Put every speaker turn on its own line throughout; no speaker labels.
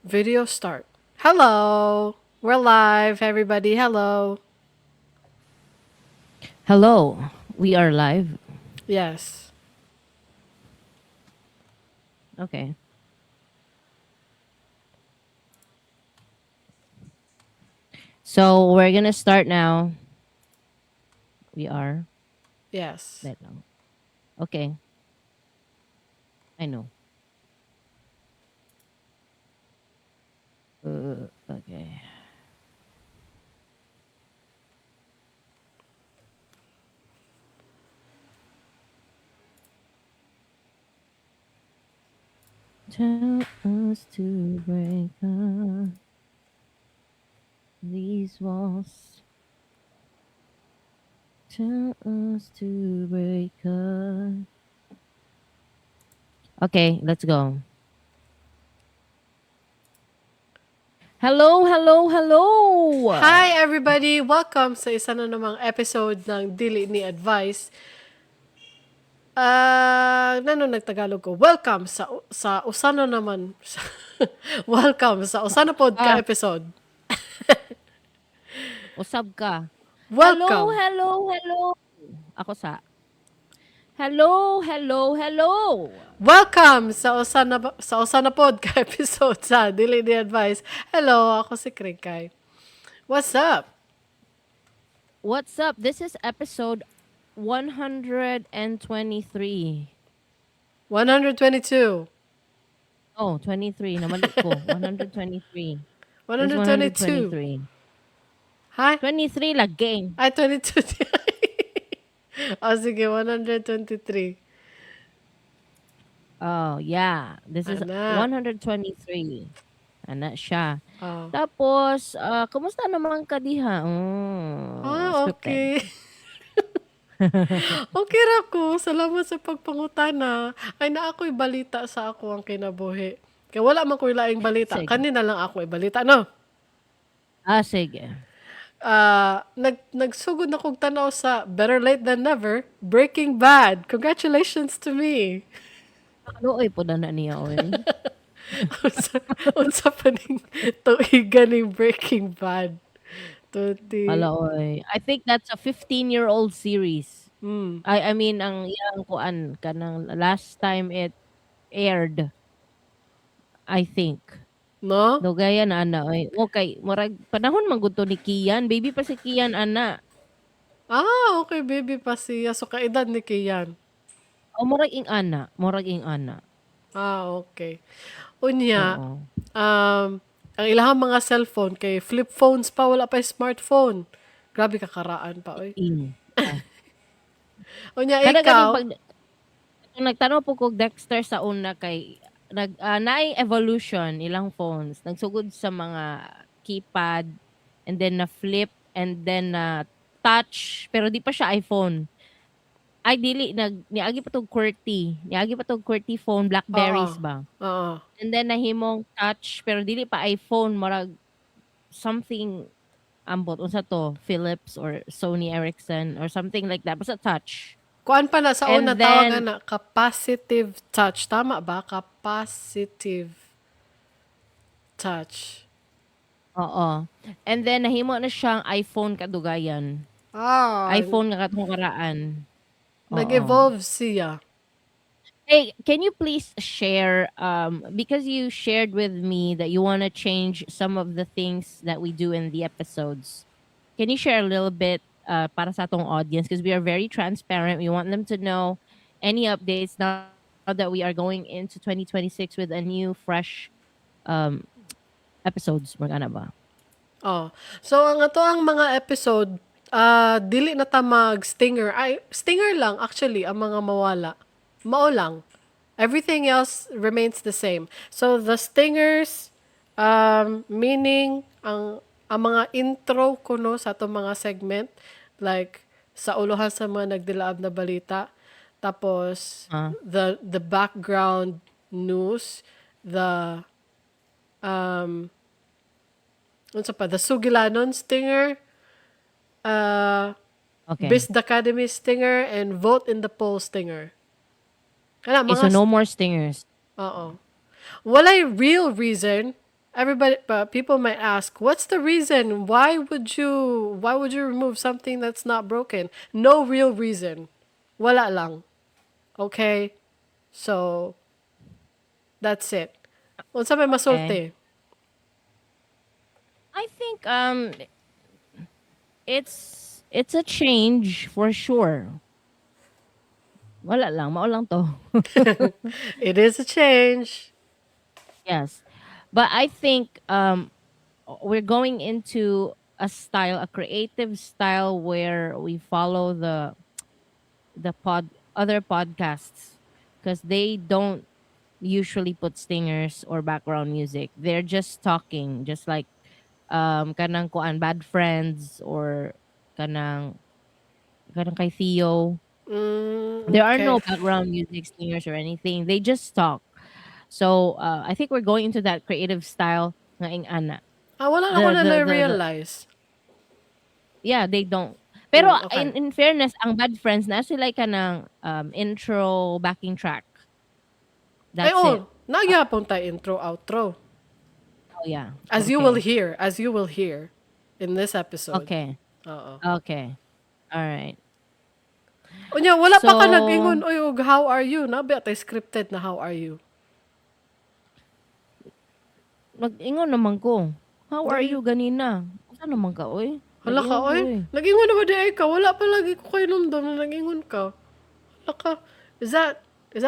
Video start. Hello. We're live, everybody. Hello.
Hello, we are live.
Yes.
Okay. So we're gonna start now. We are.
Yes.
Wait lang. Okay. I know. Okay. Tell us to break up these walls. Tell us to break up. Okay, let's go. Hello, hello, hello.
Hi, everybody. Welcome sa isa na namang episode ng Dili Ni Advice. Ah, nano nagtagalog ko. Welcome sa usa na naman. Welcome sa usa na pod ka episode.
Usab ka.
Welcome.
Hello, hello, hello. Ako sa. Hello, hello, hello.
Welcome sa usa na pod ka episode sa Dili Ni Advice. Hello, ako si Kringkay. What's up?
What's up? This is episode 123.
122.
Oh, 23. Namali ko. 123. It's
122.
123.
Hi?
23 lagi.
Ay, 22. Oh, sige, 123.
Oh, yeah. This is
Ana.
123. Ana siya.
Oh.
Tapos, kumusta naman ka diha?
Ah,
Scripted.
okay. Okay ra ko. Salamat sa pagpangutana. Ay, naa ako'y balita sa ako ang kinabuhi. Kaya wala man ko'y laing balita.
Sige.
Kanina lang ako ibalita, no?
Ah, sige.
Nagsugod na kog tanaw sa Better Late Than Never, Breaking Bad. Congratulations to me.
Ano oy po na niya oy.
Unsa pa ning tuigan ning Breaking Bad? 20.
Hala oy. I think that's a 15-year-old series. I mean ang iyang kuan kanang last time it aired, I think.
No?
Dugaya na ana oy. Okay, murag panahon man gud to ni Kian. Baby pa si Kian ana.
Ah, okay, baby pa siya. So kaedad ni Kian.
O murag ing ana, murag ing ana.
Ah, okay. Unya,
Oo.
Ang ilahang mga cellphone kay flip phones pa, wala pa smartphone. Grabe kakaraan pa oy.
Ing. Oh.
Unya
Kada ganing
ikaw,
pag kung nagtanaw po kog Dexter sa una kay nag naay evolution ilang phones. Nagsugod sa mga keypad and then na flip and then na touch pero di pa siya iPhone. Ay dili nag niagi pa tog QWERTY. Niagi pa tog QWERTY phone, Blackberries ba.
Oo.
And then nahimong touch pero dili pa iPhone, murag something ambot unsa to, Philips or Sony Ericsson or something like that. Basta touch.
Kuan pa na sa
And
una tawag
then
ana capacitive touch, tama ba? Capacitive touch.
Oo. And then nahimo na siyang iPhone kadugayan.
Ah,
iPhone nga katong karaan. Oo.
Nag-evolve siya.
Hey, can you please share, because you shared with me that you want to change some of the things that we do in the episodes. Can you share a little bit para sa atong audience? Because we are very transparent. We want them to know any updates now that we are going into 2026 with a new, fresh episodes. Magana ba?
Oh. So ang ato ang mga episode, dili na ta mag stinger. Ay, stinger lang actually ang mga mawala. Mao lang. Everything else remains the same. So the stingers, meaning ang mga intro kuno sa atong mga segment, like sa uluhan sa mga nagdilaab na balita, tapos the background news, the unsa pa, the Sugilanon stinger, Biz Academy stinger, and vote in the poll stinger. Kana
Okay, so
mga
no more stingers.
Oo. Walay real reason. Everybody, but people might ask, "What's the reason? Why would you remove something that's not broken?" No real reason. Wala lang. Okay? So that's it. Unsa may masulti?
I think it's a change for sure. Wala lang, mao lang to.
It is a change.
Yes. But I think we're going into a style, a creative style where we follow the pod other podcasts because they don't usually put stingers or background music. They're just talking, just like kanang kuan, Bad Friends or kanang kay Theo. There are no background music, stingers or anything. They just talk. So I think we're going into that creative style nga ing-ana.
Ah, wala na ako na na-realize.
Yeah, they don't. Pero in fairness, ang Bad Friends na sila kanang intro backing track.
Ay,
That's it.
Oh, naa gyapon tay intro, outro.
Oh yeah.
As you will hear, as you will hear in this episode. Oo.
Okay. All right.
Unya, wala pa ka
So
nag-ingon, oy, og how are you? Naa ba tay scripted na how are you?
Nag-ingon naman ko. "How are
Dili.
you?" ganina. Usa naman ka oy?
Hala ka,
Nag-ingon ko
oy.
oy.
Nag-ingon na ba diay ka? Wala pa lagi ko kahinumdom na nag-ingon ka. Hala ka. Is that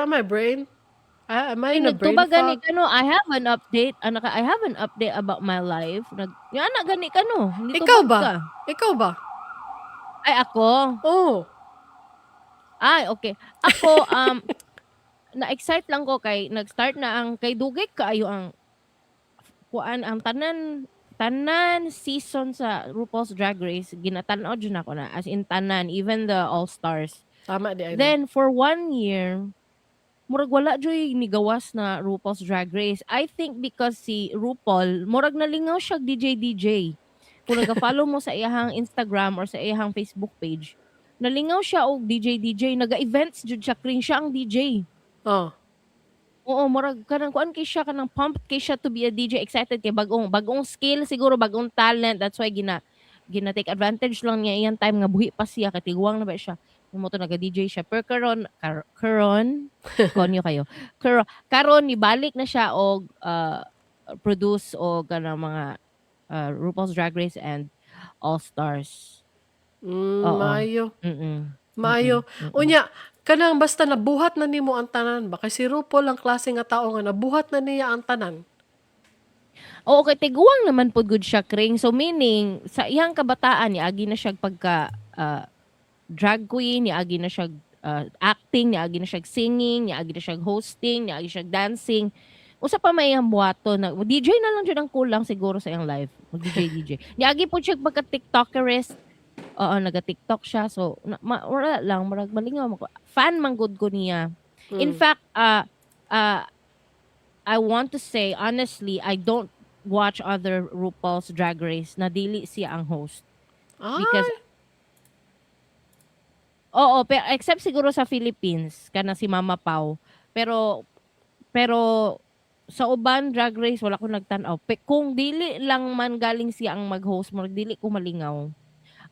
my brain? Ah, am I
Ay,
in a brain
nagtubag gani
fog?
ka no, "I have an update." Ana ka, "I have an update about my life." Nag ana gani ka no,
Ikaw
nitubag
ba?
ka.
Ikaw ba?
Ay, ako?
Oo.
Ay, okay. Ako, na-excite lang ko kay nag-start na ang kay dugay kaayo ang kuan, ang tanan tanan season sa RuPaul's Drag Race ginatan-aw jud nako na, as in tanan, even the All Stars.
Tama diay, no?
Then for one year, murag wala juy nigawas na RuPaul's Drag Race. I think because si RuPaul murag nalingaw siya DJ DJ. Kung naga-follow mo sa iyahang Instagram or sa iyahang Facebook page, nalingaw siya og DJ DJ, naga-events jud siya, kring siya ang DJ. Oo, murag kanang kuan kay siya, kanang pumped kay siya to be a DJ, excited kay bag-ong bag-ong skill siguro, bag-ong talent. That's why gina take advantage lang niya iyang time nga buhi pa siya kay tiguang na ba siya. Mao to naga-DJ siya. Pero karon karon konyo kayo. Pero karon nibalik na siya og produce og kanang mga RuPaul's Drag Race and All Stars. Oo.
Maayo. Maayo.
Mm.
Unya, kanang basta nabuhat na nimo ang tanan ba? Kay si RuPaul ang klase nga tao nga nabuhat na niya ang tanan.
Oo, kay tiguang naman pud gud siya, Kring. So meaning sa iyang kabataan niagi na siya pagka drag queen, niagi na siya acting, niagi na siya singing, niagi na siya hosting, niagi siya dancing. Usa pa may iyang buhaton na DJ na lang jud ang kulang siguro sa iyang life. Mag DJ DJ. Niagi pud siya pagka TikTokerist. Oo, naga-TikTok siya. So na, wala lang, murag malingaw man ko. Fan man gud ko niya. In fact, I want to say honestly, I don't watch other RuPaul's Drag Race na dili siya ang host. Because
Ay.
Oo, pero except siguro sa Philippines, kana si Mama Pao. Pero pero sa uban Drag Race wala ko nagtan-aw. Kung dili lang man galing siya ang mag-host, murag dili ko malingaw.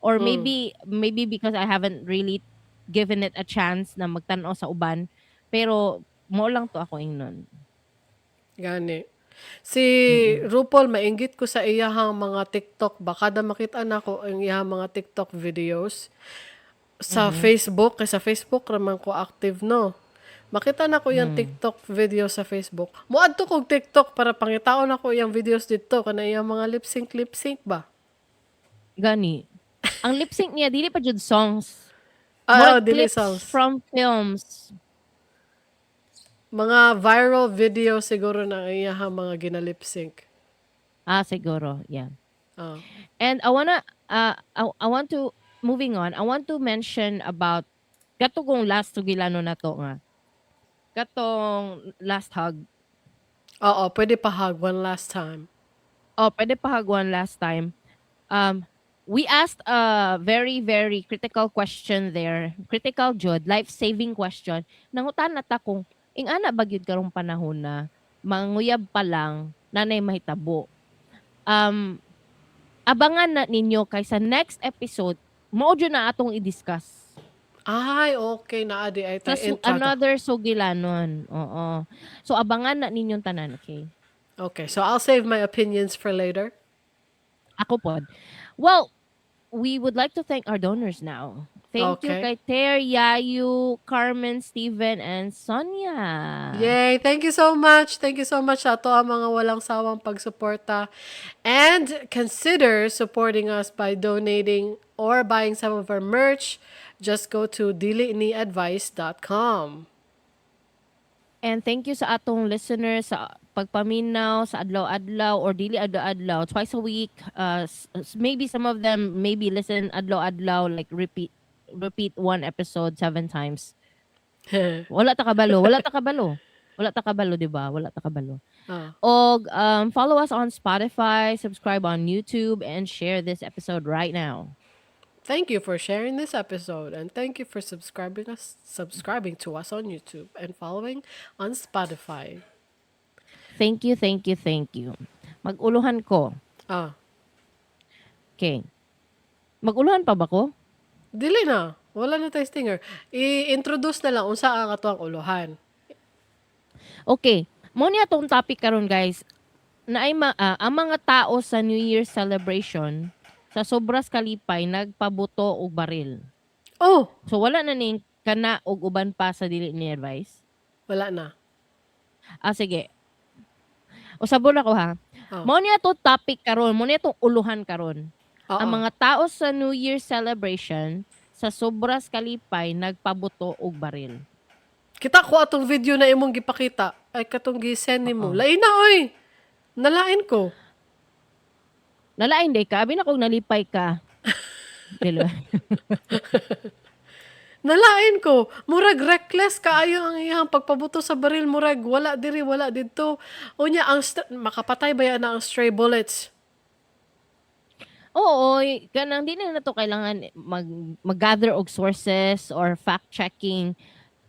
Or maybe maybe because I haven't really given it a chance na magtan-aw sa uban. Pero mao lang to ako ingnon.
Gani. Si RuPaul, mainggit ko sa iyahang mga TikTok ba. Kada makita nako ang iyahang mga TikTok videos sa Facebook, kay sa Facebook raman ko active, no. Makita nako iyang TikTok video sa Facebook. Moadto kog TikTok para pangitaon nako iyang videos didto kana iyang mga lip sync ba.
Gani. Ang lip sync niya dili pa jud songs.
Ah,
Murag
oh, dili
clips
songs.
from films.
Mga viral video siguro na ang iyahang mga gina-lip sync.
Ah, siguro, yeah.
Oh.
And I wanna I want to moving on, I want to mention about kato kong last sugilano na to nga. Katong last hug.
Oo, pwede pa hug one last time.
Oh, pwede pa hug one last time. We asked a very, very critical question there. Critical jud, life-saving question. Nangutana ta kung ing-ana ba gyud karong panahon na manguyab pa lang Naa nay mahitabo. Abangan na ninyo kay sa next episode, mao jud na atong i-discuss.
Ay, okay na adi ay
Sa
tay entrada.
Another sugilanon. Oo. So abangan na ninyong tanan, okay?
Okay, so I'll save my opinions for later.
Ako pod. Well, we would like to thank our donors now. Thank you kay Ter, Yayu, Carmen, Steven, and Sonia.
Yay! Thank you so much. Thank you so much sa ato ang mga walang sawang pagsuporta. And consider supporting us by donating or buying some of our merch. Just go to diliniadvice.com.
And thank you sa atong listeners sa pagpaminaw sa adlaw-adlaw or dili adlaw-adlaw, twice a week. Maybe some of them maybe listen adlaw-adlaw, like repeat repeat one episode seven times. Wala ta kabalo, wala ta kabalo. Wala ta kabalo, di ba? Wala ta kabalo. Og follow us on Spotify, subscribe on YouTube, and share this episode right now.
Thank you for sharing this episode and thank you for subscribing to us on YouTube and following on Spotify.
Thank you, thank you, thank you. Mag-uluhan ko. Okay. Mag-uluhan pa ba ko?
Dili na. Wala na tayo stinger. I-introduce na lang unsa ang atoang uluhan.
Okay. Mao ni atong topic karon, guys. Naay ang mga tao sa New Year celebration, sa sobras kalipay, nagpabuto og baril.
Oh,
So wala na ning kana og uban pa sa dili ni advice.
Wala na.
Ah, sige. Usabon ako ha.
Oh.
Mao ni atong topic karon, mao ni atong uluhan karon.
Oo.
Ang mga tao sa New Year celebration, sa sobras kalipay, nagpabuto og baril.
Kita ko atong video na imong gipakita. Ay, katong gi-send nimo. Lain na oy. Nalain ko.
Nalain day ka, abi na kung nalipay ka. Dili.
Nalain ko. Murag reckless kaayo ang iyang pagpabuto sa baril. Murag wala diri, wala didto. Unya, ang makapatay ba yan na ang stray bullets?
Oo, kanang di na nato kailangan mag-gather og sources or fact checking.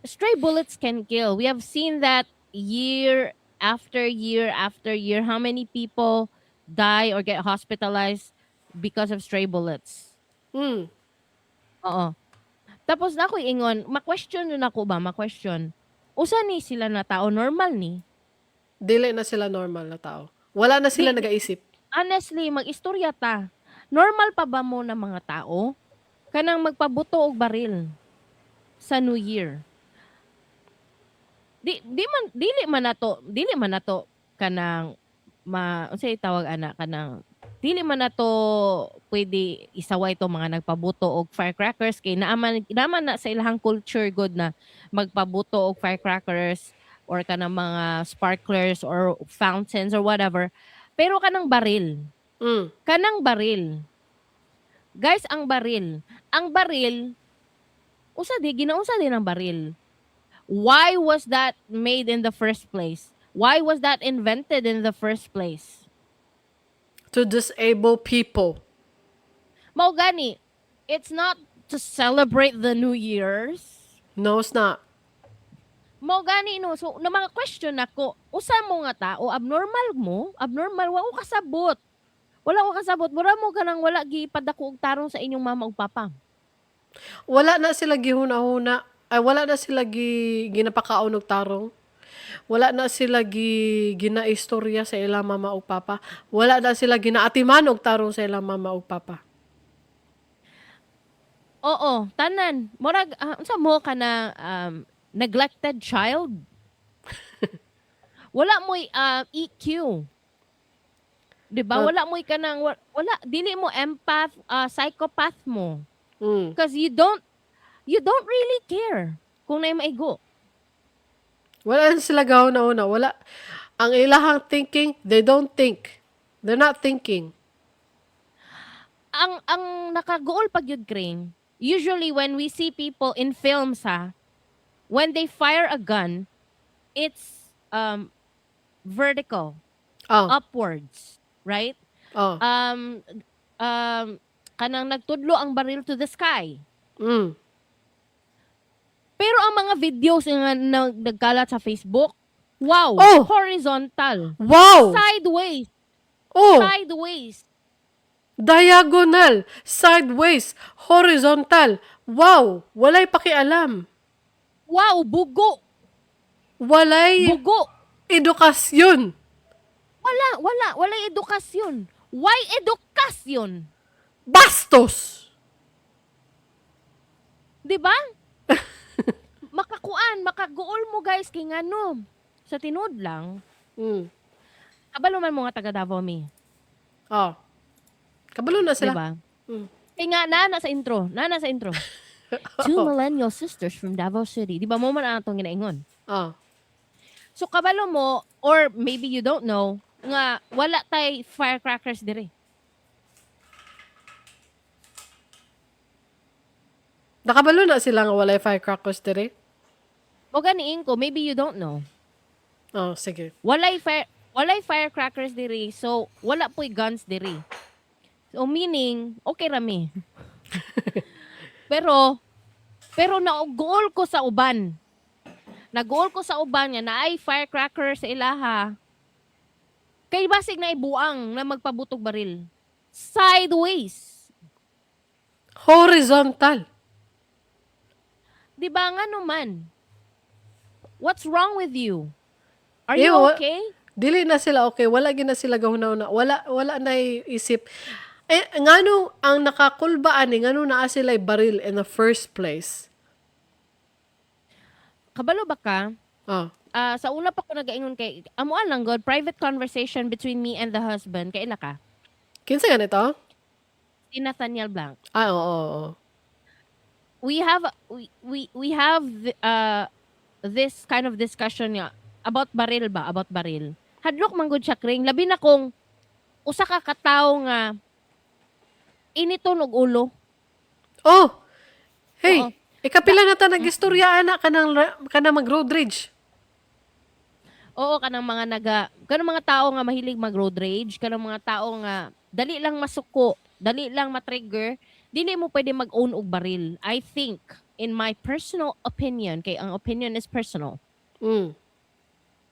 Stray bullets can kill. We have seen that year after year after year, how many people die or get hospitalized because of stray bullets. Oo. Tapos na ako ingon, ma-question na ako ba, ma-question. Usa ni sila na tao, normal ni?
Dili na sila normal na tao. Wala na sila nagaisip.
Honestly, mag-istorya ta. Normal pa ba mo na mga tao? Kanang magpabuto og baril sa New Year. Di di man dili man nato, dili man nato kanang ma unsay tawag ana, kanang dili man nato pwede isaway to mga nagpabuto og firecrackers kay naaman na sa ilahang culture good na magpabuto og firecrackers or kanang mga sparklers or fountains or whatever. Pero kanang baril, kanang baril. Guys, ang baril. Ang baril, usa di, ginaunsa din ang baril? Why was that made in the first place? Why was that invented in the first place?
To disable people.
Mao gani, it's not to celebrate the New Year's.
No, it's not.
Mao gani no, so na mga question nako, usa mo nga tao, abnormal mo, abnormal, wa ko kasabot. Wala ko kasabot, mura mo kanang wala gipadako og tarong sa inyong mama ug papa.
Wala na sila gihuna-huna. Ay, wala na sila ginapakaon og tarong. Wala na sila ginaistorya sa ilang mama ug papa. Wala na sila ginaatiman og tarong sa ilang mama ug papa.
Oo, tanan. Murag unsa mo ka na neglected child? Wala mo'y EQ. 'Di ba? Wala mo'y kanang wala, dili mo empath, psychopath mo. Because you don't really care kung naay maigo.
Wala na sila gahuna-huna. Wala. Ang ilahang thinking, they don't think. They're not thinking.
Ang nakaguol pag yun, Kring, usually when we see people in films ha, when they fire a gun, it's vertical, upwards, right?
Oh.
Kanang nagtudlo ang baril to the sky. Pero ang mga videos nga nagkalat sa Facebook, Wow.
Oh!
Horizontal.
Wow!
Sideways.
Oh!
Sideways.
Diagonal, sideways, horizontal. Wow! Walay pakialam.
Wow, bugo.
Walay
Bugo.
Edukasyon.
Wala, wala, walay edukasyon. Why edukasyon?
Bastos!
'Di ba? Makakuan, makaguol mo, guys, kay ngano. Sa tinuod lang, kabalo man mo nga taga Davao mi.
Oh. Kabalo na
'Di
sila.
ba?
Mm.
Kay nga naa sa intro, naa sa intro. "Two millennial sisters from Davao City." 'Di ba mao man ang atong ginaingon?
Oh.
So kabalo mo, or maybe you don't know, nga wala tay firecrackers dire.
Nakabalo na sila nga walay firecrackers dire.
Mao ganiin ko, maybe you don't know.
Oh, sige.
Walay firecrackers diri, so wala po'y guns diri. So meaning, okay rami. Pero naguol ko sa uban. Naguol ko sa uban nga naay firecracker sa ilaha. Kay basig na ibuang na magpabutog baril. Sideways.
Horizontal.
'Di ba nga naman? What's wrong with you? Are you
Eh,
okay?
Dili na sila okay, wala gid na sila gahuna-huna. Wala wala na isip. Eh ngano ang nakakulba ani, ngano naa sila baril in the first place?
Kabalo ba ka?
Oh.
Ah, sa una pa ko nagaingon kay amuan lang god, private conversation between me and the husband. Kaila ka?
Kinsa ganito?
Si Nathaniel Blanc.
Ah, oo.
We have this kind of discussion nga about baril ba, about baril. Hadlok man gud siya, Kring, labi na kung usa ka katawo nga initon og ulo.
Oh. Hey, ikapila na ta nag-istorya ana kanang mag road rage.
Oo, kanang mga tao nga mahilig mag road rage, kanang mga tao nga dali lang masuko, dali lang matrigger, dili mo pwede mag-own og baril. I think, in my personal opinion, kay ang opinion is personal.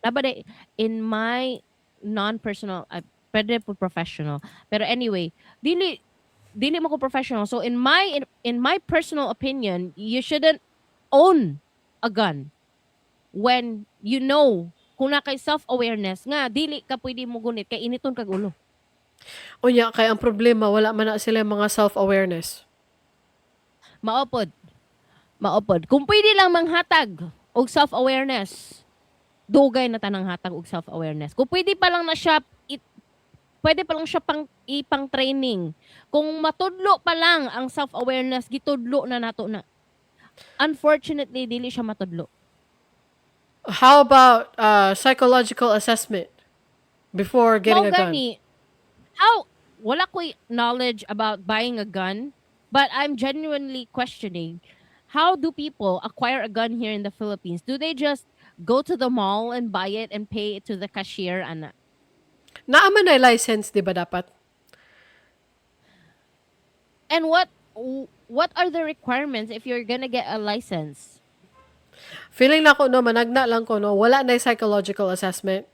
Dapat in my non-personal, pwede po professional. Pero anyway, dili dili mo ko professional. So in my personal opinion, you shouldn't own a gun when you know, kung naa kay self-awareness nga dili ka pwede mo gunit kay initon kag ulo.
Unya kay ang problema, wala man na sila mga self-awareness.
Mao pod. Mao pod. Kung pwede lang manghatag og self-awareness, dugay na tanang hatag og self-awareness. Kung pwede pa lang na siya pwede pa lang siya pang ipang training. Kung matudlo pa lang ang self-awareness, gitudlo na nato na. Unfortunately, dili siya matudlo.
How about psychological assessment before getting
Mao
a gun?
gani, how wala ko'y knowledge about buying a gun, but I'm genuinely questioning, how do people acquire a gun here in the Philippines? Do they just go to the mall and buy it and pay it to the cashier ana?
Naa man na license, di ba dapat?
And what are the requirements if you're gonna get a license?
Feeling na ko, no, managna lang ko, no, wala na psychological assessment.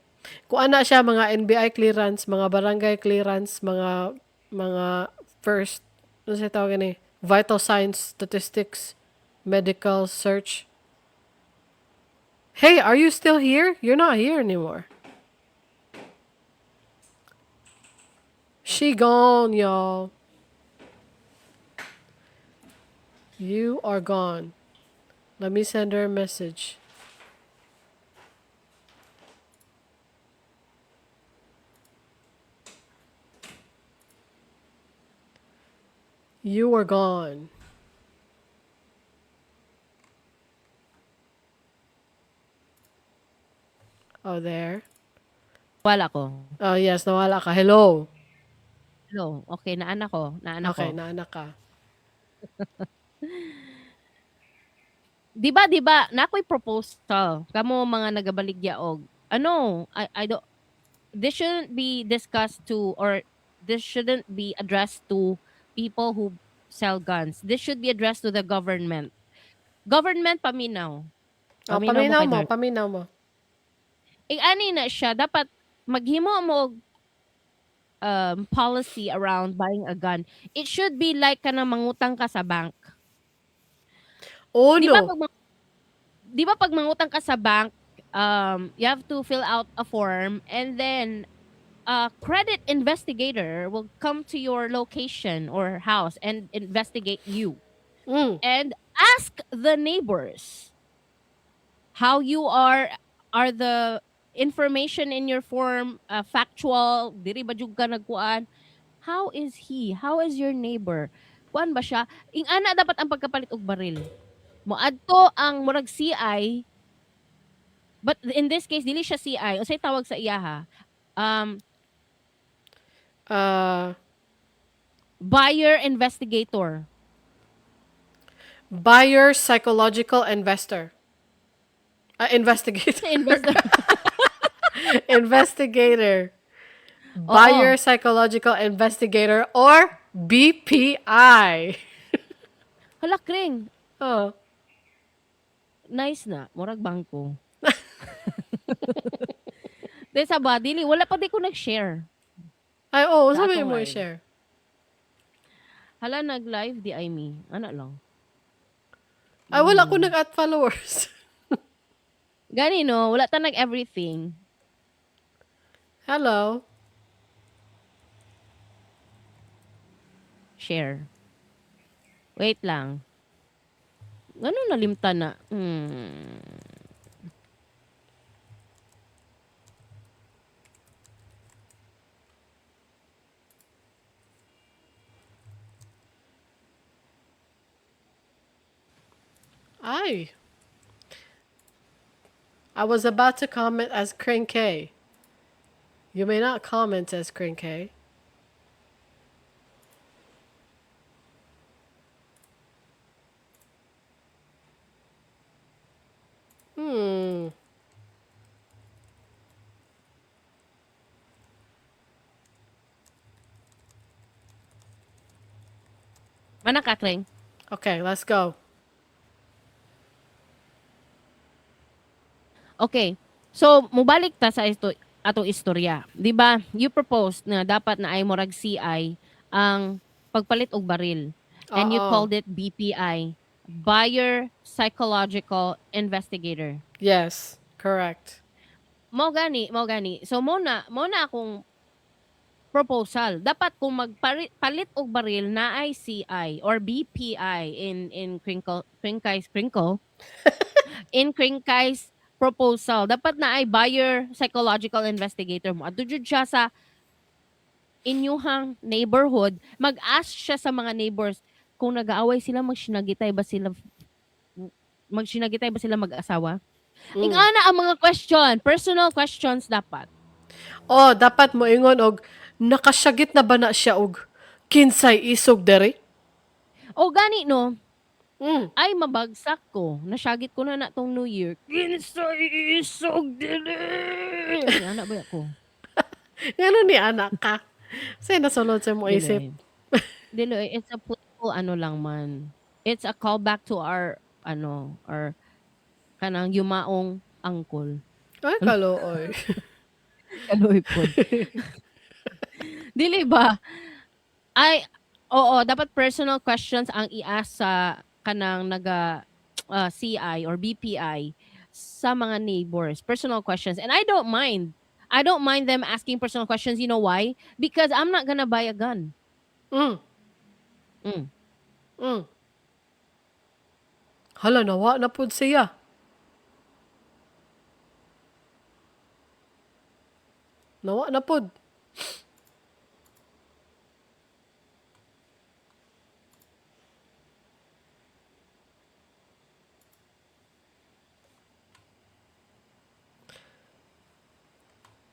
Kung ana siya, mga NBI clearance, mga barangay clearance, mga first, ano siya tawag ni, vital signs, statistics, medical search. Hey, are you still here? You're not here anymore. She gone, y'all. You are gone. Let me send her a message. You are gone. Oh, there.
Wala ko.
Oh, yes, nawala ka. Hello.
Hello. Okay, naana ko. Naana
Okay,
ko.
naana ka.
Di ba, naa ko'y proposal. Kamo mga nagabaligya og ano, I don't this shouldn't be discussed to or this shouldn't be addressed to people who sell guns. This should be addressed to the government. Government, paminaw.
Oh,
Paminaw mo
paminaw
kay
mo,
Dar.
paminaw mo.
Ani na siya dapat maghimo mo og policy around buying a gun. It should be like kanang mangutang ka sa bank.
Oh
Di ba
no.
Di ba pag mangutang ka sa bank, you have to fill out a form and then a credit investigator will come to your location or house and investigate you and ask the neighbors how you are the information in your form factual, diri ba jud ka nagkuan, how is he, how is your neighbor, kuan ba siya. Ingana dapat ang pagkapalit og baril. Moadto ang murag CI, but in this case dili siya CI. Unsay tawag sa iya ha? Buyer investigator.
Buyer psychological investor. Investigator.
Investor.
Investigator.
Oo.
Buyer psychological investigator or BPI.
Hala, Kring.
Oh.
Nice na murag bangko. Di sa ba dili, wala pa di ko nag-share
Ay, oh,
sa
unsa may
atong
mo
live.
i-share?
Hala, nag-live di ay mi. Ana lang.
Ay, wala ko nag-add followers.
Gani no, wala ta nag everything.
Hello.
Share. Wait lang. Ano nalimtan na?
Ay. I was about to comment as Kring K. You may not comment as Kring K.
Mana ka, Kring?
Okay, let's go.
Okay. So, mubalik ta sa isto, atong istorya. 'Di ba? You proposed na dapat na ay murag CI ang pagpalit og baril. And you
Oo.
called it BPI, Buyer Psychological Investigator.
Yes, correct.
Mao gani, mao gani. So mo na akong proposal. Dapat kung magpalit og baril na ay CI or BPI in Crinkle Crinkay's Crinkle in Crinkay's proposal. Dapat na ay buyer psychological investigator mo. Adto jud siya sa inyuhang neighborhood, mag-ask siya sa mga neighbors kung nag-aaway sila, magsinagitay ba sila mag-asawa? Ingana ang mga question, personal questions dapat.
Oh, dapat mo ingon og nakasyagit na ba na siya og kinsay isog dere?
O gani no, ay mabagsak ko. Nasyagit ko na na tong New Year. Kinsay isog diri. Ana ba ko?
Ngano ni anak ka? Say nasulod sa mo
Dili.
isip.
Dili, it's a playful ano lang man. It's a callback to our ano, our kanang yumaong uncle.
Ay, kaluoy.
Kaluoy pod. Dili ba? Ay, oo, dapat personal questions ang i-ask sa kanang naga CI or BPI sa mga neighbors. Personal questions. And I don't mind. I don't mind them asking personal questions. You know why? Because I'm not gonna buy a gun.
Hala, nawa na pud siya. Nawa na pud.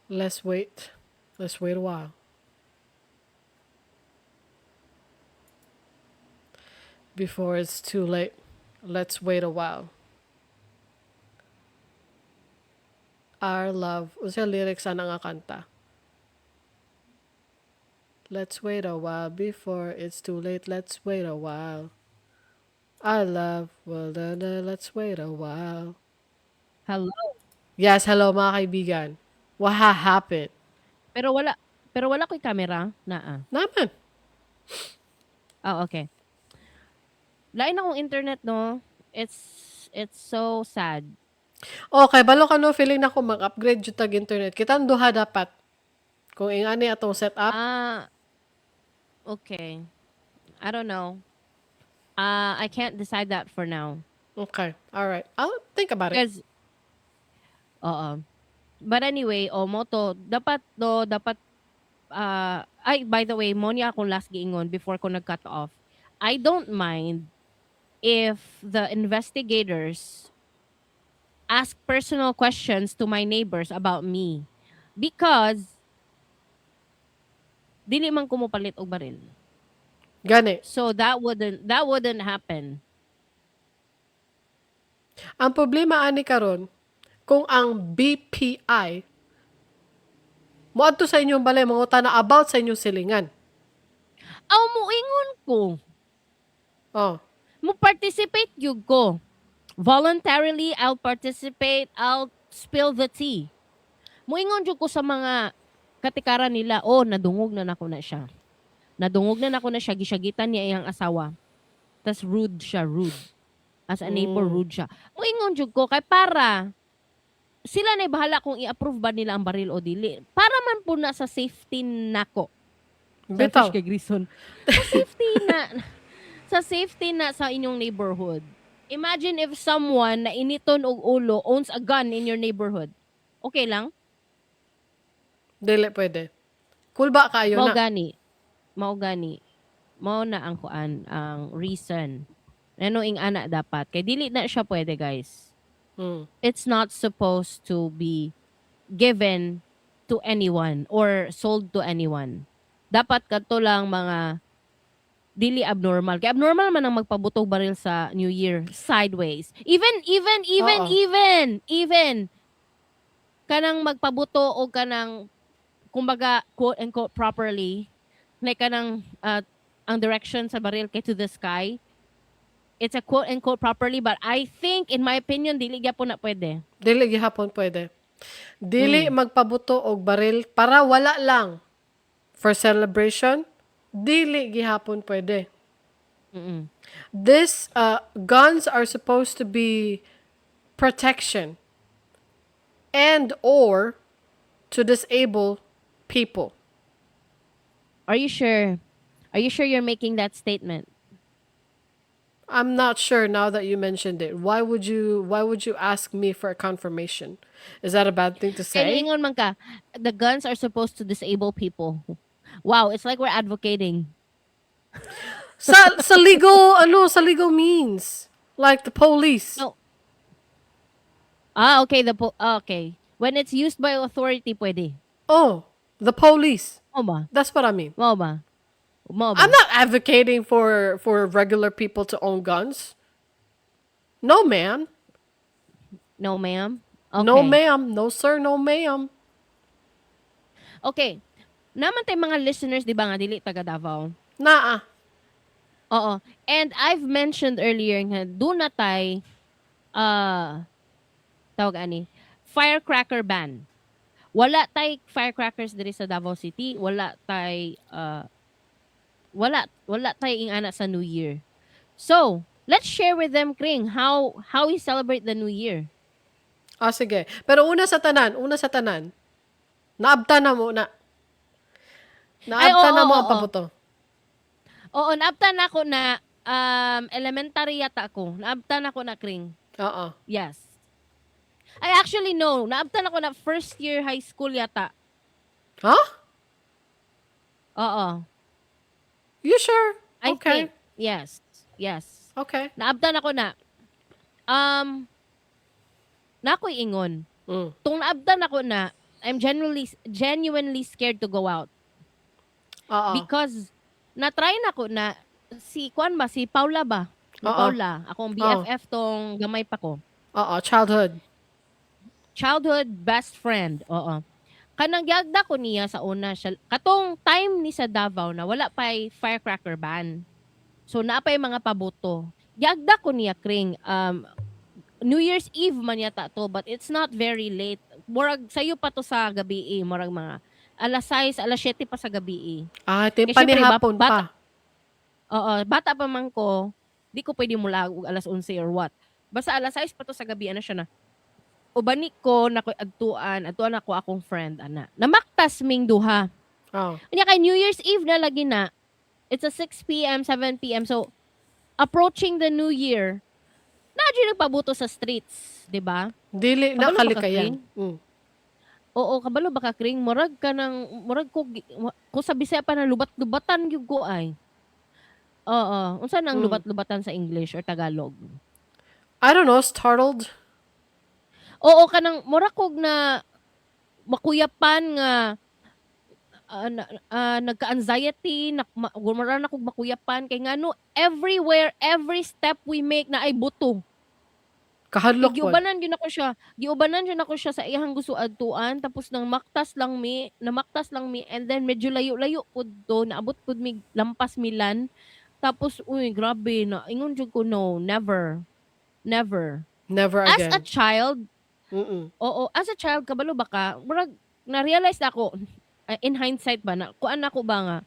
Let's wait. Let's wait a while. Before it's too late. Let's wait a while. Our love. Unsa lyrics ana nga kanta? Let's wait a while before it's too late. Let's wait a while. Our love. Well, then, let's wait a while.
Hello.
Yes, hello, mga kaibigan. What happened?
Pero wala ko'y camera naa.
Naman.
Ah, okay. Lain akong internet, no? It's so sad.
Okay, balo ka, no, feeling na ko mag-upgrade jud tag internet. Kitang duha dapat. Kung ingani atong setup.
Ah, okay. I don't know. I can't decide that for now.
Okay. All right. I'll think about it.
Because, oo. But anyway, oh, mao to, dapat do, dapat, ay, by the way, mao ni akong last giingon before ko nag-cut off. I don't mind if the investigators ask personal questions to my neighbors about me because dili man ko mopalit og baril.
Gani.
So that wouldn't happen.
Ang problema ani karon, kung ang BPI moadto sa inyong balay, mangutana about sa inyong silingan.
Aw, muingon ko.
Oh.
Mo participate gyud ko. Voluntarily, I'll participate, I'll spill the tea. Muingon jud ko sa mga katikaran nila, "Oh, nadungog na nako na siya. Nadungog na nako na siya, gisyagitan niya iyang asawa. Tas rude siya, rude. As a neighbor, rude siya." Muingon jud ko kay para sila na bahala kung i-approve ba nila ang baril o dili. Para man po na sa safety nako.
Bitaw.
Selfish kay Grison. Sa safety na sa inyong neighborhood. Imagine if someone na initon og ulo owns a gun in your neighborhood. Okay lang?
Dili pwede. Kulba kaayo
Mao
na.
Gani. Mao gani. Mao na ang kuan, ang reason. Ano ing ana dapat kay dili na siya pwede, guys. It's not supposed to be given to anyone or sold to anyone. Dapat kadto lang mga dili abnormal. Kay abnormal man ang magpabutog baril sa New Year sideways. Even even even
Oo.
Even even kanang magpabuto o kanang kumbaga, quote unquote, properly, like kanang ang direction sa baril kay to the sky. It's a quote unquote properly, but I think, in my opinion, dili gyapon na pwede.
Dili gihapon pwede. Dili magpabuto og baril para wala lang for celebration. Dili gihapon pwede. This guns are supposed to be protection and or to disable people.
Are you sure? Are you sure you're making that statement?
I'm not sure now that you mentioned it. Why would you ask me for a confirmation? Is that a bad thing to
Kaya
say?
niingon man ka, the guns are supposed to disable people. Wow, it's like we're advocating.
Sa legal ano, sa legal means. Like the police.
No. Ah, okay, okay. When it's used by authority, pwede.
Oh, the police.
Mao ba?
That's what I mean.
Mao ba? Mao ba?
I'm not advocating for regular people to own guns. No, ma'am.
No, ma'am. Okay.
No, ma'am. No, sir. No, ma'am.
Okay. Naa man tay mga listeners, di ba, nga dili taga Davao?
Naa.
Oo. And I've mentioned earlier nga duna tay tawag ani, firecracker ban. Wala tay firecrackers diri sa Davao City, wala tay wala tay ingana sa New Year. So, let's share with them, Kring, how we celebrate the New Year.
Ah, sige. Pero una sa tanan, naabta na mo na.
Ay,
Naabta
oo,
na mo ang
oo.
pabuto.
Oo, naabtan ako na elementary yata ako. Naabtan ako na, Kring.
Oo.
Yes. I actually, no, naabtan ako na first year high school yata.
Huh?
Oo.
You sure?
I
Okay.
think yes. Yes.
Okay.
Naabtan ako na. Nakoy ingon. Tung naabtan ako na, I'm genuinely scared to go out.
Oo.
Because na-try na ko na si kuan ba, si Paula ba? Si
Oo.
Paula, akong BFF tong gamay pa ko.
Oo, childhood.
Childhood best friend. Oo. Kanang giagda ko niya sa una siya katong time ni sa Davao na wala pa'y firecracker ban. So naa pa'y mga pabuto. Giagda ko niya, Kring, New Year's Eve man yata to, but it's not very late. Murag sayo pa to sa gabi eh, murag mga alas 6, alas 7 pa sa gabi eh.
Ah, ito yung
Kay syempre,
panihapon
bata,
pa.
Oo, bata pa man ko, di ko pwede mula og alas 11 or what. Basta alas 6 pa to sa gabi, ano siya na. Ubani ko na ko adtuan, adtuan ako akong friend ana. Namaktas ming duha. Unya kay New Year's Eve na lagi na. It's a 6 p.m., 7 p.m. So approaching the new year, na jud nagpabuto sa streets, di ba?
Dili na
Kabalo ba ka,
kalikayan.
Kring? Oo, kabalo ba ka, Kring? Murag ka ng murag ko ko sa Bisaya pa na lubat-lubatan gyud ko ay. Oo, unsa nang lubat-lubatan sa English or Tagalog?
I don't know, startled.
Oo, kanang murag kog na makuyapan nga nagka-anxiety, na, mura na kog makuyapan kay ngano everywhere, every step we make na ay buto.
Kahadlok pod.
Giubanan gyud ako siya. Giubanan gyud ako siya sa iyang gusto adtuan, tapos nang maktas lang mi, namaktas lang mi, and then medyo layo-layo pud to, naabot pud mi lampas Milan. Tapos uy, grabe na ingon jud ko, no, never. Never.
Never
As
again.
a child, oo, as a child, kabalo ba ka, murag na-realize na ako in hindsight ba na kuan ako ba nga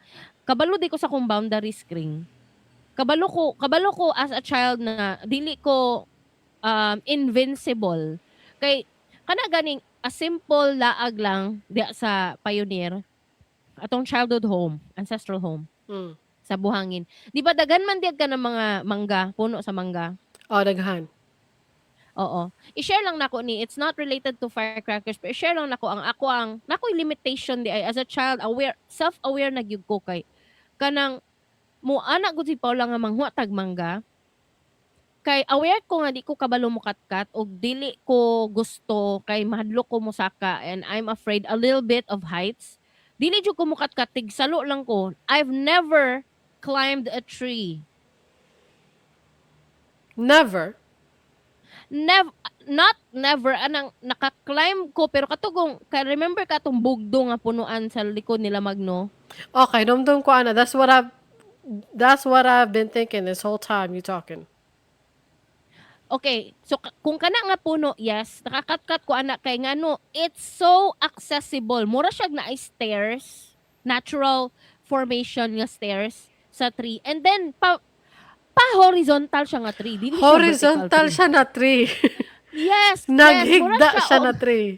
kabalo di ko sa akong boundaries, Kring. Kabalo ko as a child na dili ko invincible. Kay kana ganing a simple laag lang di sa Pioneer, atong childhood home, ancestral home sa Buhangin. Di ba daghan man diag ka ng mga mangga, puno sa mangga?
Oh, daghan.
Oo. I-share lang nako ni, it's not related to firecrackers, pero i-share lang nako ang ako ang nakoy limitation di ay as a child, aware, self-aware na gyud ko kay kanang mo ana gud si Paula nga manghuwa tag mangga. Kay aware ko nga di ko kabalo mokatkat og dili ko gusto kay mahadlok ko mosaka and I'm afraid a little bit of heights. Dili jud ko mokatkat, tigsalo lang ko. I've never climbed a tree.
Never.
Never, not never, anang naka-climb ko pero katugong ka, remember ka tong bugdo nga punuan sa likod nila Magno?
Okay, dumdum ko ana. That's what I've been thinking this whole time you talking.
Okay, so kung kana nga puno, yes, nakakatkat ko ana kay ngano, it's so accessible. Mura siya na stairs, natural formation nga stairs sa tree. And then pa horizontal siya nga tree, dili siya vertical
Horizontal
tree.
Siya na tree.
Yes, mura
Naghigda siya
og
na tree.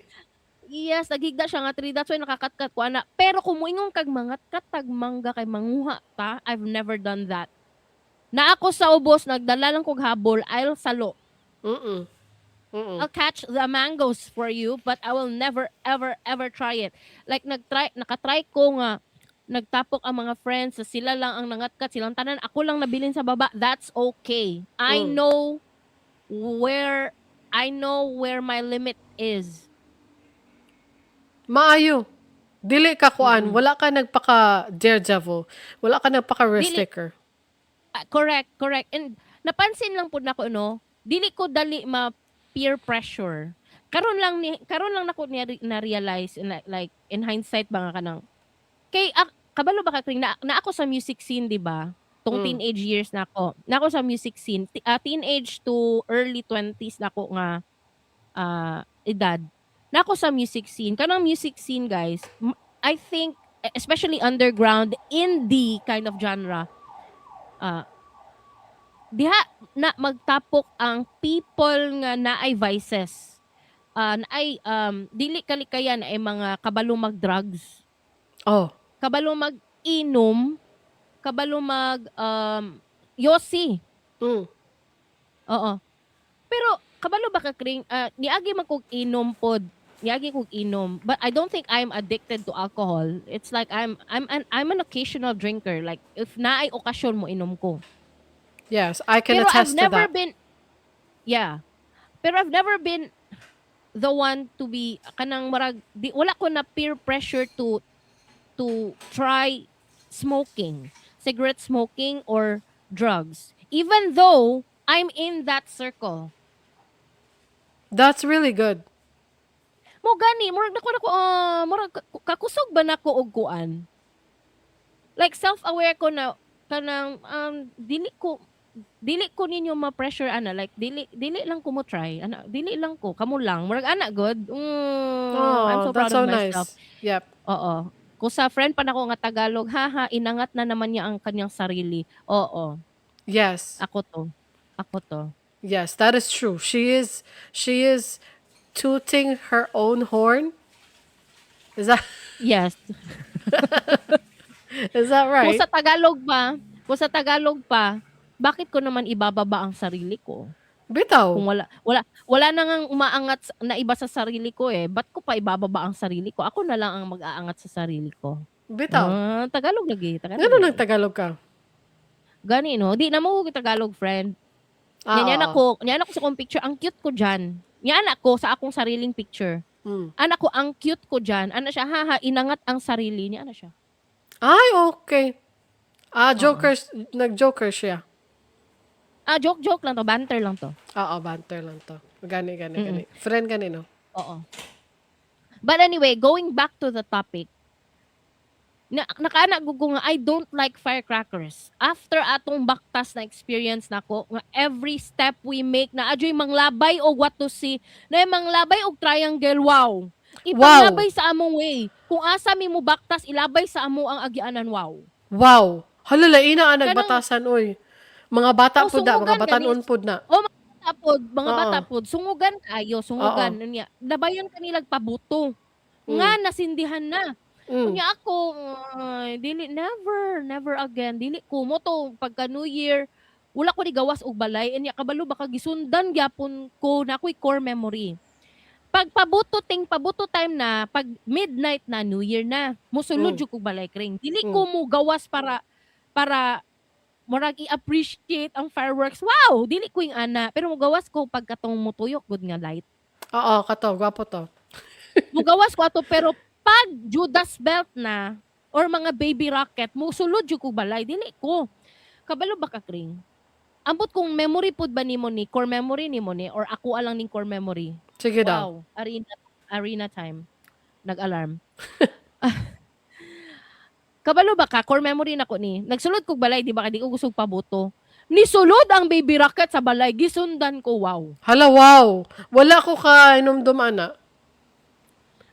Yes, naghigda siya nga tree. That's why nakakatkat ko ana. Pero kung moingon kag mangatkat tag mangga kay manguha ta, I've never done that. Na ako sa ubos, nagdala lang kog habol, I'll salo. I'll catch the mangoes for you, but I will never, ever, ever try it. Like, nagtry, nakatry ko nga, nagtapok ang mga friends, sa sila lang ang nangatkat, silang tanan, ako lang nabilin sa baba. That's okay. I know where my limit is.
Maayo. Dili ka kuan, wala ka nagpaka daredevil. Wala ka nagpaka risk
Dili.
Taker.
Ah, correct. And napansin lang pud nako, no, dili ko dali ma peer pressure. Karon lang nako na realize like in hindsight ba nga kanang kay kabalo ba ka, Kring, na ako sa music scene, di ba? Tong teenage years na ako. Na ako sa music scene, teenage to early 20s na ako nga edad. Na ako sa music scene. Kanang music scene, guys, I think especially underground indie kind of genre, diha na magtapok ang people nga naay vices. Naay dili kalikayan ay mga kabalo mag-drugs. Kabalo mag-inom, kabalo mag yosi. Oo. Pero kabalo ba ka, Kring, niagi man kog inom pod. Niagi kog inom, but I don't think I'm addicted to alcohol. It's like I'm an occasional drinker. Like if naay okasyon mo inom ko.
Yes, I can
Pero I've
attest to
never
that.
Been, yeah. Pero I've never been the one to be kanang marag di, wala ko na peer pressure to try smoking, cigarette smoking or drugs. Even though I'm in that circle.
That's really good.
Mo gani, murag nako murag kakusog ba nako og kuan? Like self-aware ko na kanang dili ko Dili ko ninyo ma-pressure ana, like dili lang ko mo try ana, dili lang ko, kamo lang, murag ana gud. I'm
Oh,
so proud
that's so
of myself.
nice. Yep.
Oo. Kung sa friend pa nako nga Tagalog, "Haha, inangat na naman niya ang kanyang sarili." Oo.
Yes.
Ako 'to. Ako 'to.
Yes, that is true. She is tooting her own horn. Is that
Yes.
Is that
Kung
right?
sa Tagalog pa, kung sa Tagalog pa, bakit ko naman ibababa ang sarili ko?
Bitaw.
Kung wala na ngang umaangat na iba sa sarili ko, eh, ba't ko pa ibababa ang sarili ko? Ako na lang ang mag-aangat sa sarili ko.
Bitaw.
Ah, Tagalog lagi, Tagalog
Ngano
lagi.
Nag-Tagalog ka?
Gani no, di na mo ko Tagalog, friend.
Ah,
Nya
oo.
Ko, nya ko sa akong picture, ang cute ko diyan. Nya ko sa akong sariling picture. Ana ko, ang cute ko diyan. Ana siya, "Haha, inangat ang sarili niya." Ana siya.
Ay, okay. Ah,
Oo.
Joker, nag-joker siya.
Ah, joke joke lang to, banter lang to.
Oo, banter lang to. Gani, gani, gani. Friend gani, no?
Oo. But anyway, going back to the topic, na nakaana gud ko nga I don't like firecrackers. After atong baktas na experience nako nga every step we make na adyoy manglabay og what to see, na manglabay og triangle, wow. Ipanglabay sa among way. Kung asa mi mo baktas, ilabay sa amo ang agianan, wow.
Wow. Hala, laina ang
Kanang-
nagbatasan, oy. Mga bata
Oh,
pud na, mga
sungugan
batanon
gani.
pud na.
Oh, mga bata pod, mga bata pod, sungugan kaayo, sungugan niya. Labayon kanilag pabuto. Nga nasindihan na. Unya ako, ay, dili, never, never again. Dili ko mo to pagka New Year, wala ko ni gawas og balay. Unya kabalo baka gisundan gyapon ko na ako'y core memory. Pag pabuto ting pabuto time na, pag midnight na, New Year na, musulod jud kog balay, kring. Dili ko mo gawas para murag i-appreciate ang fireworks. Wow, dili ko yung ana, pero mugawas ko pag katong mutuyok gud nga light.
Oo, kato, gwapo to.
Mugawas ko ato, pero pag Judas belt na or mga baby rocket, musulod jud kog balay, dili ko. Kabalo ba ka, Kring? Ambot kung memory pud ba nimo ni, core memory nimo ni, or ako alang ning core memory.
Sige daw.
Wow, arena arena time. Nag-alarm. Kabalo ba ka? Core memory nako ni. Nagsulod kog balay, di ba? Kay di ko gustog pabuto. Nisulod ang baby rocket sa balay, gisundan ko, wow.
Hala, wow. Wala ko ka inumdum, ana.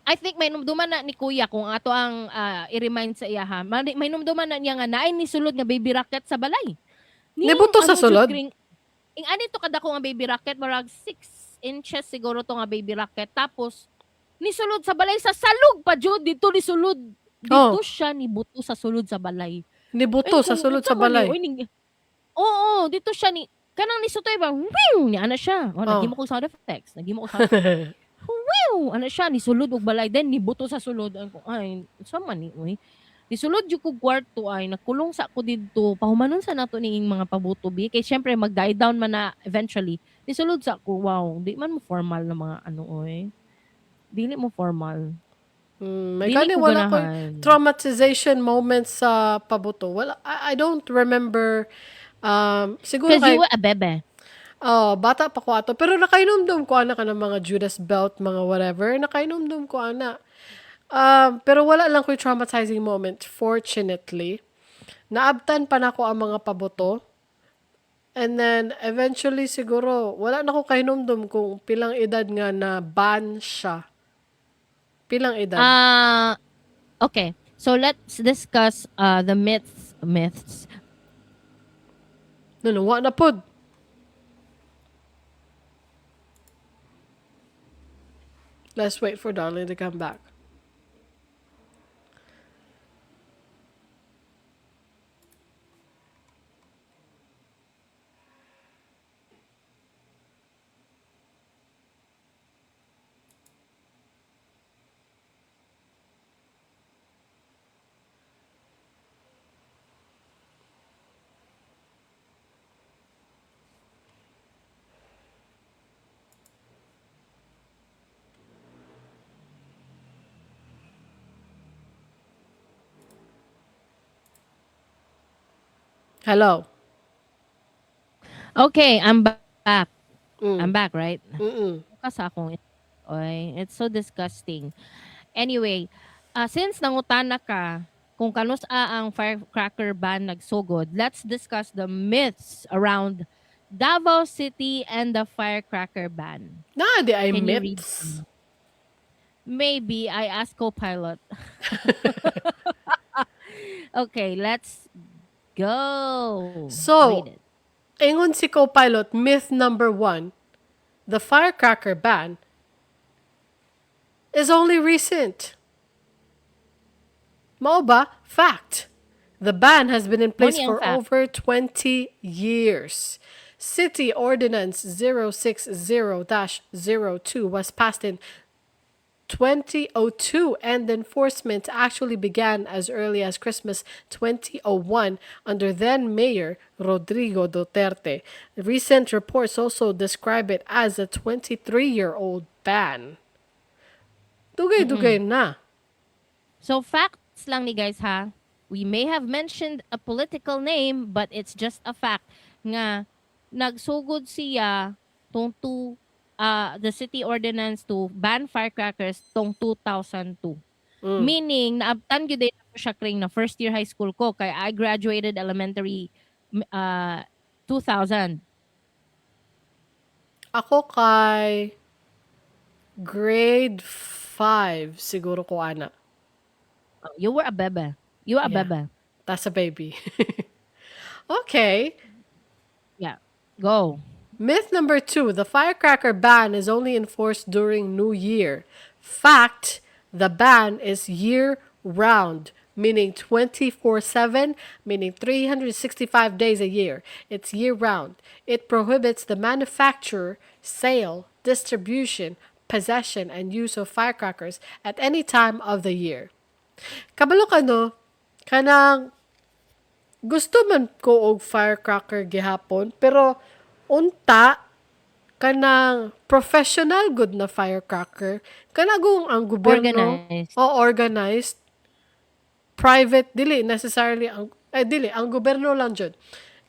I think may numduman na ni Kuya kung ato ang i-remind sa iya ha. May numduman na niya nga naay nisulod nga baby rocket sa balay. Ning
Nibuto sa
ano jud,
sulod?
Kring, ing ani to kadako nga baby rocket, marag 6 inches siguro to nga baby rocket. Tapos nisulod sa balay sa salug pa jud dito nisulod. Dito siya nibuto sa sulod sa balay.
Nibuto
Ay,
sa
kung
sulod
unsa
sa
man ni,
balay.
oy, oo, dito siya ni kanang nisutoy ba? Wiw, ni ana siya. Oh, naghimo ko sound effects. Naghimo ko sound effects. Wiw, ana siya nisulod og balay, then nibuto sa sulod. Ay, ko, ay, sa man ni oy. Nisulod jud ko kwarto, ay nakulong sa ako didto. Pahumanon sa nato niing mga pabuto bi kay syempre mag-die down man na eventually. Nisulod sa ako, wow, di man mo formal na mga ano oy. Dili mo formal.
May
Dili
gani
ko
wala ko
ganahan.
traumatization moments sa pabuto. Wala, I don't remember, siguro
Because
kay
you were a bebe.
Oh, bata pa ko ato. Pero nakainomdom ko ana ka ng mga Judas belt, mga whatever. Nakainomdom ko ana. Pero wala lang ko'y traumatizing moment, fortunately. Naabtan pa nako ang mga pabuto. And then, eventually, siguro, wala na ko kahinumdum kung pilang edad nga na ban siya. Pilang edad?
Ah, okay. So let's discuss the myths myths.
No, no, wa na pod. Let's wait for Darling to come back. Hello.
Okay, I'm back. I'm back, right?
Mm-mm.
Bukas akong. Oy, it's so disgusting. Anyway, since nangutana ka, Kung kanus-a ang firecracker ban nagsugod, let's discuss the myths around Davao City and the firecracker ban.
Naa diay
Can you read
myths?
some? Maybe I ask Copilot. Okay, let's go.
So,
Read it.
Ingon si Copilot, myth number one, the firecracker ban is only recent. Mao ba? Fact. The ban has been in place
Mao ni ang
for
fact.
Over 20 years. City Ordinance 060-02 was passed in 2002, and enforcement actually began as early as Christmas 2001 under then Mayor Rodrigo Duterte. Recent reports also describe it as a 23-year-old ban. Dugay-dugay na.
So facts lang ni, guys, ha. We may have mentioned a political name, but it's just a fact nga nagsugod siya tong two the city ordinance to ban firecrackers tong 2002. Meaning naabtan gyud ko siya kring na first year high school ko kay I graduated elementary 2000.
Ako kay grade 5 siguro ko ana.
Oh, you were a bebe. You were a
Yeah.
bebe.
That's a baby. Okay.
Yeah. Go.
Myth number two, the firecracker ban is only enforced during New Year. Fact, the ban is year round, meaning 24/7, meaning 365 days a year. It's year round. It prohibits the manufacture, sale, distribution, possession, and use of firecrackers at any time of the year. Kabalo ka, no? Kanang gusto man ko og firecracker gihapon, pero unta kanang professional good na firecracker kana kung ang gobyerno
Organized.
O organized, private dili necessarily, ang eh, dili ang gobyerno lang jud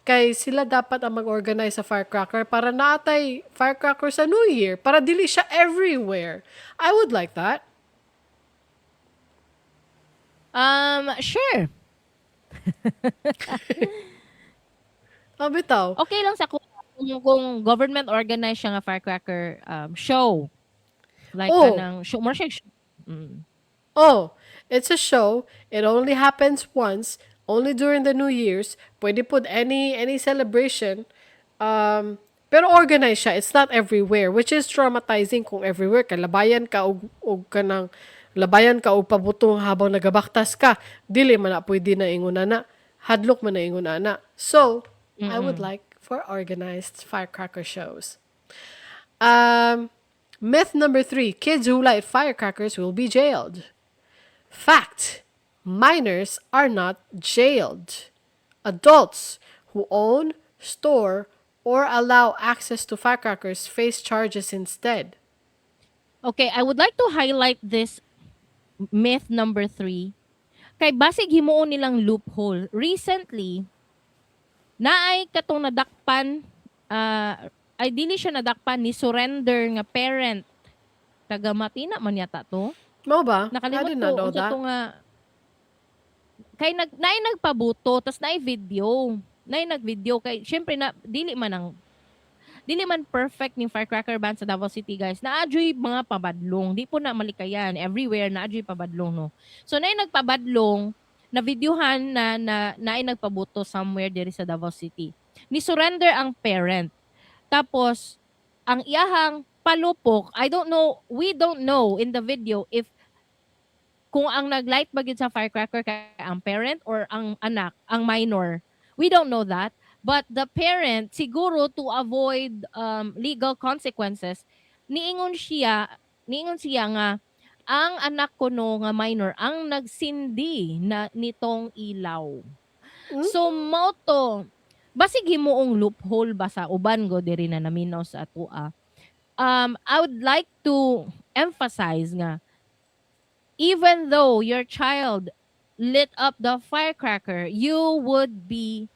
kay sila dapat ang mag-organize sa firecracker para naatay firecracker sa New Year para dili siya everywhere. I would like that.
Sure.
Ah, bitaw.
Okay lang sa kung government organized siya nga firecracker show. Like kanang show more siya.
Oh, it's a show. It only happens once, only during the New Year's. Pwede pud any celebration. Pero organized siya. It's not everywhere, which is traumatizing kung everywhere kay labayan ka og kanang labayan ka og pabutong habang nagabaktas ka. Dili man na pwede na ingon ana. Hadlok man na ingon ana. So, I would like for organized firecracker shows. Myth number three, kids who light firecrackers will be jailed. Fact, minors are not jailed. Adults who own, store, or allow access to firecrackers face charges instead.
Okay, I would like to highlight this myth number three. Kay basig himuon nilang loophole. Recently, naay katong nadakpan, ay dili siya nadakpan, ni surrender nga parent. Taga Matina man yata to.
Mao ba? I
Nakalimot
did not
ko
know
unsa
that.
To nga kay nag naay nagpabuto tas naay video. Naay nag-video kay syempre na dili man perfect ning firecracker ban sa Davao City, guys. Naa juy mga pabadlong. Di po na malikayan. Everywhere naa juy pabadlong, no. So naay nagpabadlong na videohan na naay nagpabuto somewhere diri sa Davao City. Ni surrender ang parent. Tapos ang iyahang palupok, I don't know, we don't know in the video if kung ang naglight ba gyud sa firecracker kay ang parent or ang anak, ang minor. We don't know that. But the parent, siguro to avoid legal consequences, niingon siya nga ang anak ko no nga minor ang nagsindi na nitong ilaw. So mao to, basig himuong loophole ba sa uban go diri na naminaw sa atoa. I would like to emphasize nga even though your child lit up the firecracker, you would be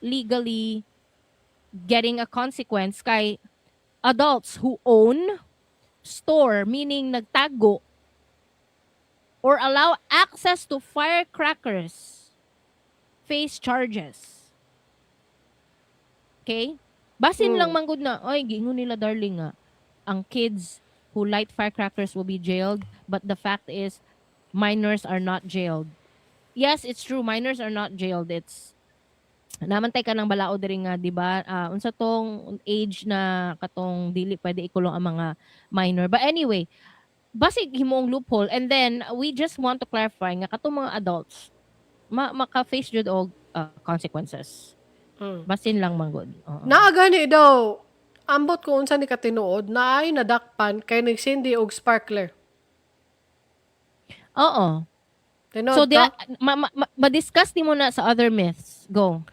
legally getting a consequence kay adults who own, store, meaning nagtago, or allow access to firecrackers face charges. Okay? Basin lang manggod na, oy, giingon nila, darling, nga ang kids who light firecrackers will be jailed, but the fact is minors are not jailed. Yes, it's true, minors are not jailed. It's namantay ka ng balaod diri nga, di ba? Ah, unsa tong age na katong dili pwede ikulong ang mga minor. But anyway, basig himong loophole, and then we just want to clarify nga katong mga adults maka-face jud og consequences. Basin lang manggod. Oo.
Naa gani daw, ambot ko unsa ni katinuod, naay nadakpan kay nagsindi og sparkler.
Oo.
Tinuod
So
to?
Ma-discuss nimo na sa other myths. Go.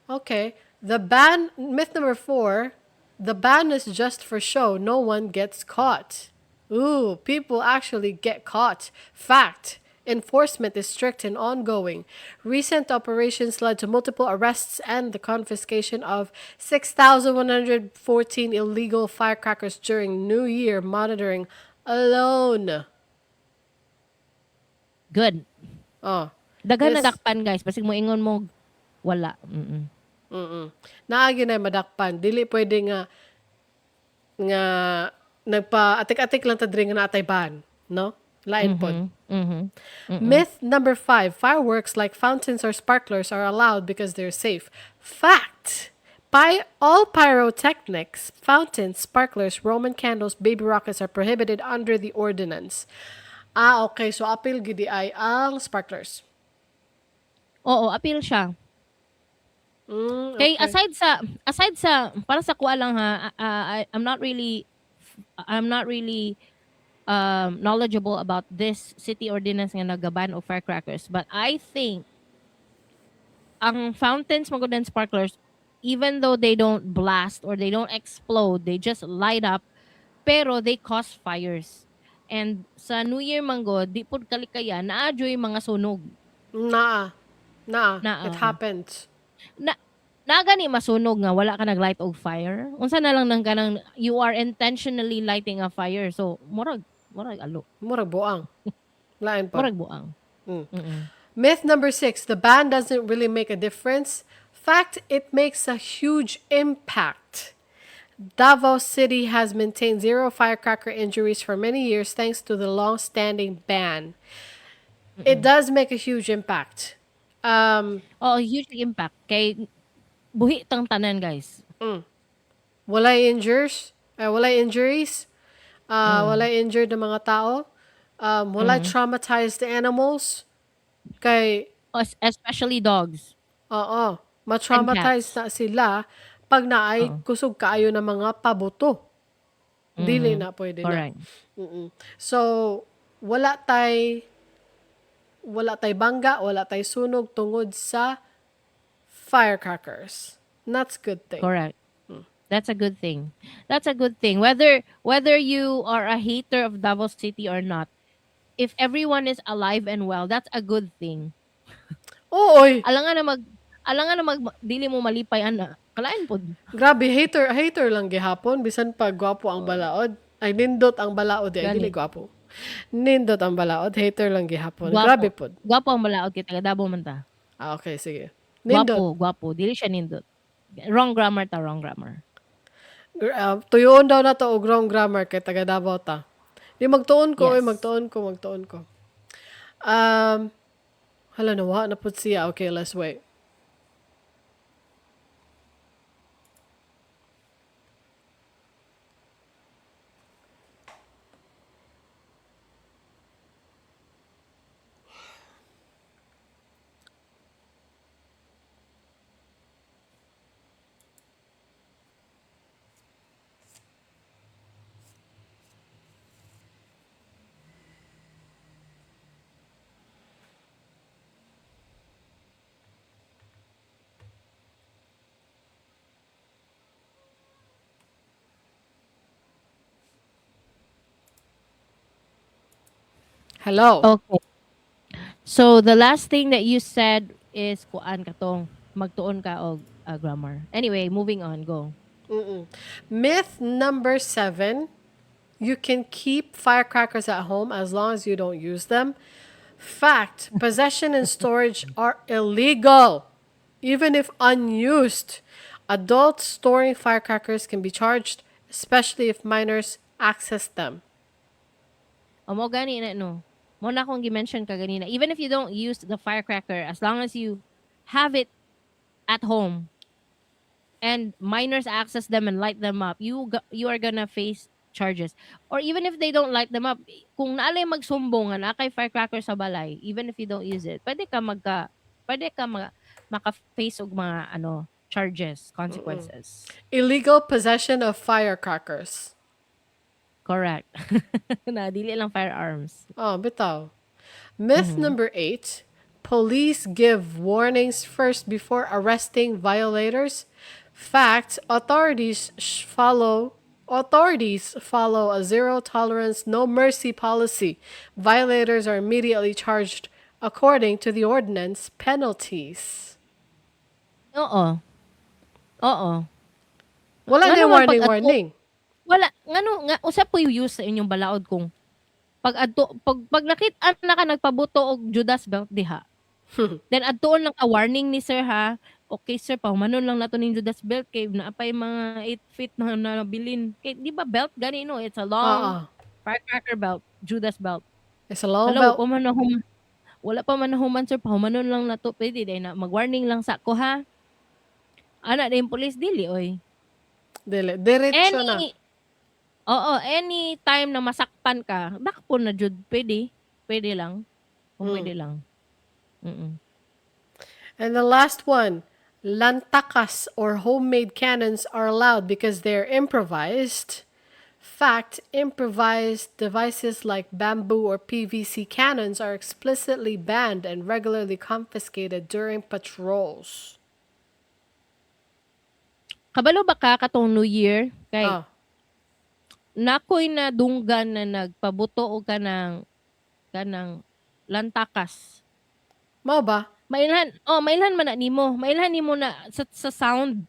Okay. The ban, myth number four, the ban is just for show. No one gets caught. Ooh, people actually get caught. Fact. Enforcement is strict and ongoing. Recent operations led to multiple arrests and the confiscation of 6,114 illegal firecrackers during New Year monitoring alone.
Good.
Oh.
Daghan
Yes.
nadakpan, guys. Basig mo ingon mo wala.
Naa gyud nay madakpan. Dili pwede nga nagpa atik-atik lang ta diri nga naatay ban, no? Lain pod. Myth number five: fireworks like fountains or sparklers are allowed because they're safe. Fact. By all pyrotechnics, fountains, sparklers, Roman candles, baby rockets are prohibited under the ordinance. Ah, okay. So, apil gidi ay ang sparklers.
Oo, appeal siya. Kay aside sa para sa kuha lang ha, I'm not really knowledgeable about this city ordinance nga nagaban og firecrackers, but I think ang fountains magud and sparklers, even though they don't blast or they don't explode, they just light up, pero they cause fires. And sa New Year manggod, di pud kalikaya naa juy mga sunog.
Naa. Naa.
Naa.
It happens.
Na na gani masunog nga wala ka naglight og fire. Unsa na lang nang kanang you are intentionally lighting a fire, so murag alo.
Murag buang. Lain pod.
Murag buang.
Myth number six, the ban doesn't really make a difference. Fact, it makes a huge impact. Davao City has maintained zero firecracker injuries for many years thanks to the long standing ban. It does make a huge impact.
Oh, huge impact kay buhi tang tanan, guys.
Walay injures, walay injuries, walay injured na mga tao, walay traumatized animals. Kay
Especially dogs.
Oo, ma-traumatize
And cats.
Na sila pag naay kusog kaayo na mga pabuto. Dili na pwede na. So, wala tay bangga, wala tay sunog tungod sa firecrackers. That's good thing.
Correct. That's a good thing. That's a good thing. Whether you are a hater of Davao City or not, if everyone is alive and well, that's a good thing.
Oo, oy.
Alangan na mag dili mo malipay ana. Kalain pod.
Grabe, hater hater lang gihapon bisan pa gwapo ang balaod. Ay, nindot ang balaod ay
Gani.
Dili gwapo. Nindot ang balaod, hater lang gihapon.
Gwapo.
Grabe pod.
Gwapo ang balaod kay taga Davao man ta.
Ah, okay, sige. Nindot.
Gwapo, gwapo. Dili siya nindot. Wrong grammar ta, wrong grammar.
Tuyoon daw na to og wrong grammar kay taga Davao ta. Di magtuon ko, oy,
Yes.
magtuon ko, magtuon ko. Hala, nawa na pud siya. Okay, let's wait. Hello.
Okay. So the last thing that you said is kuan katong magtuon ka og grammar. Anyway, moving on, go.
Myth number seven, you can keep firecrackers at home as long as you don't use them. Fact, possession and storage are illegal, even if unused. Adults storing firecrackers can be charged, especially if minors access them.
O mao gani na, no. Mao na akong gi-mention kaganina. Even if you don't use the firecracker, as long as you have it at home and minors access them and light them up, you are gonna face charges. Or even if they don't light them up, kung naa lay magsumbong nga naa kay firecracker sa balay, even if you don't use it, pwede ka maka-face og mga ano, charges, consequences.
Illegal possession of firecrackers.
Correct. Na dili lang firearms.
Oh, bitaw. Myth number eight: police give warnings first before arresting violators. Fact, authorities follow a zero tolerance, no mercy policy. Violators are immediately charged according to the ordinance penalties.
Oo. Oo.
Wala na
Ngano
yung
man
warning
pag-adto
warning.
Wala, ngano nga usa po'y use sa inyong balaod kung pag adto pag nakit-an na ka nagpabuto og Judas belt diha. Then adtuon lang ka, "Warning ni sir ha." "Okay sir, pahumanon lang nato ning Judas belt kay naa pay mga 8 feet na nabilin." Kay di ba belt gani, no? It's a long
Oo.
Firecracker belt, Judas belt.
It's a long
"Hala, wa
belt.
pa man nahuman, wala pa man nahuman sir, pahumanon lang nato. Pwede diay na mag-warning lang sa ko ha." Ana dayon police, dili oy.
Dili. Diretso na.
Any Oo, any time na masakpan ka, dakpon na jud pwede. Pwede lang. Kung pwede lang.
And the last one, lantakas or homemade cannons are allowed because they're improvised. Fact, improvised devices like bamboo or PVC cannons are explicitly banned and regularly confiscated during patrols.
Kabalo ba ka katong New Year kay
Ah,
naa ko'y nadunggan na nagpabuto og kanang lantakas.
Mao ba?
Mailhan, oh, mailhan man na nimo. Mailhan nimo na sa sound.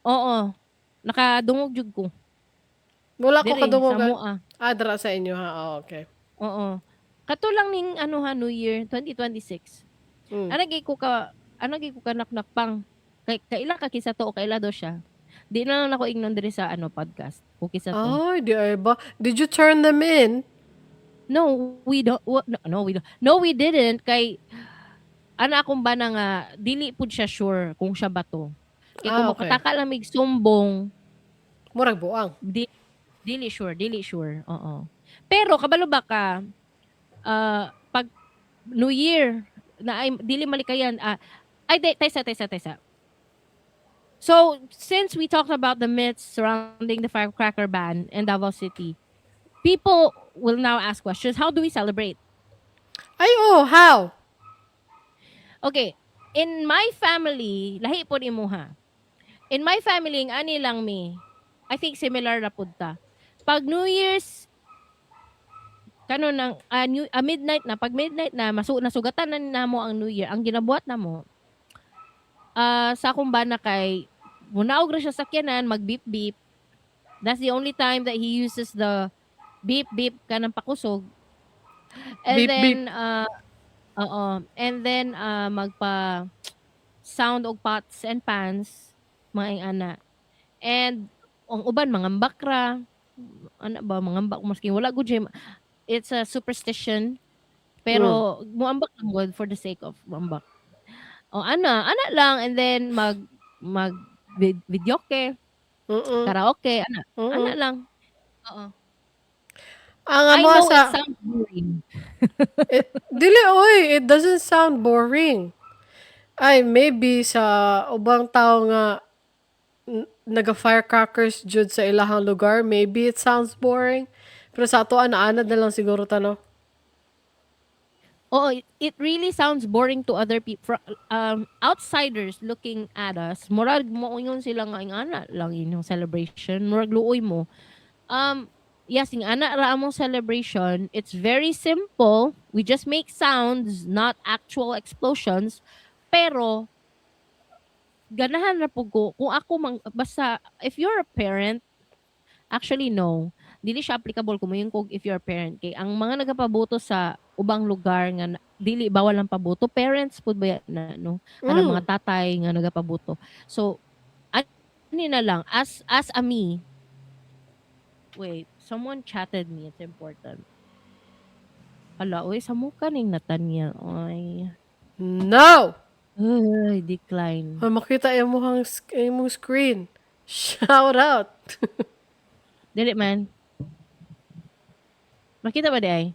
Oo. Nakadungog jud ko.
Wala ko
Diri sa
kadungogan.
Moa.
Ah, dira sa inyo ha. Oh, okay.
Oo. Kato lang ning ano ha, New Year 2026. Ana gyud ko kanaknakpang. Kay kaila ka kinsa to o kaila daw siya. Di na lang nako ingnon diri sa ano, podcast, kung kinsa to.
Ay, diay ba? Did you turn them in?
No, we don't. No, we don't. No, we didn't kay ana akong bana nga dili pud siya sure kung siya ba to. Kay kung makataka lang mig sumbong,
Murag buang.
Di, dili sure, dili sure. Oo. Pero kabalo ba ka, pag New Year na ay dili malikayan, ay di, taysa, taysa, taysa. So, since we talked about the myths surrounding the firecracker ban in Davao City, people will now ask questions. How do we celebrate?
Ay, oh, how?
Okay, in my family, lahi pod imuha. In my family, ang ani lang mi, I think similar ra pud ta. Pag New Year's kano nang midnight na, pag midnight na nasugatan na namo ang New Year, ang ginabuhat namo sa akong bana kay munaog ra siya sa sakyanan, mag beep beep. That's the only time that he uses the beep beep kanang pakusog. And
Beep,
then
beep.
Oo, and then magpa sound og pots and pans, mga ingana. And ang uban mangambak ra. Ana ba, mangambak maski wala gud siya, it's a superstition pero moambak lang gud for the sake of moambak. O ana, ana lang, and then mag mag videoke, karaoke, ana, ana lang. Oo.
Ang
I
amo
know
sa
it sounds boring.
It, dili oy, it doesn't sound boring. Ay, maybe sa ubang tao nga naga-firecrackers jud sa ilahang lugar, maybe it sounds boring. Pero sa ato, naanad na lang siguro ta, no?
Oo, it really sounds boring to other people, outsiders looking at us. Murag moingon sila nga ingana lang inyong celebration, murag luoy mo. Yes, ingana ra among celebration. It's very simple. We just make sounds, not actual explosions. Pero ganahan ra pud ko kung ako mang, basta if you're a parent, actually no. Dili siya applicable kung moingon kog if you're a parent kay ang mga nagapaboto sa ubang lugar nga dili bawal ang paboto, parents pud ba na, no? Kanang mga tatay nga nagapaboto. So ani na lang as a me. Wait, someone chatted me. It's important. Hala, oy, sa ka ning Nathaniel, oy.
No!
Ay, decline.
Ay, makita imong screen. Shout out.
Dili man. Makita ba di ay?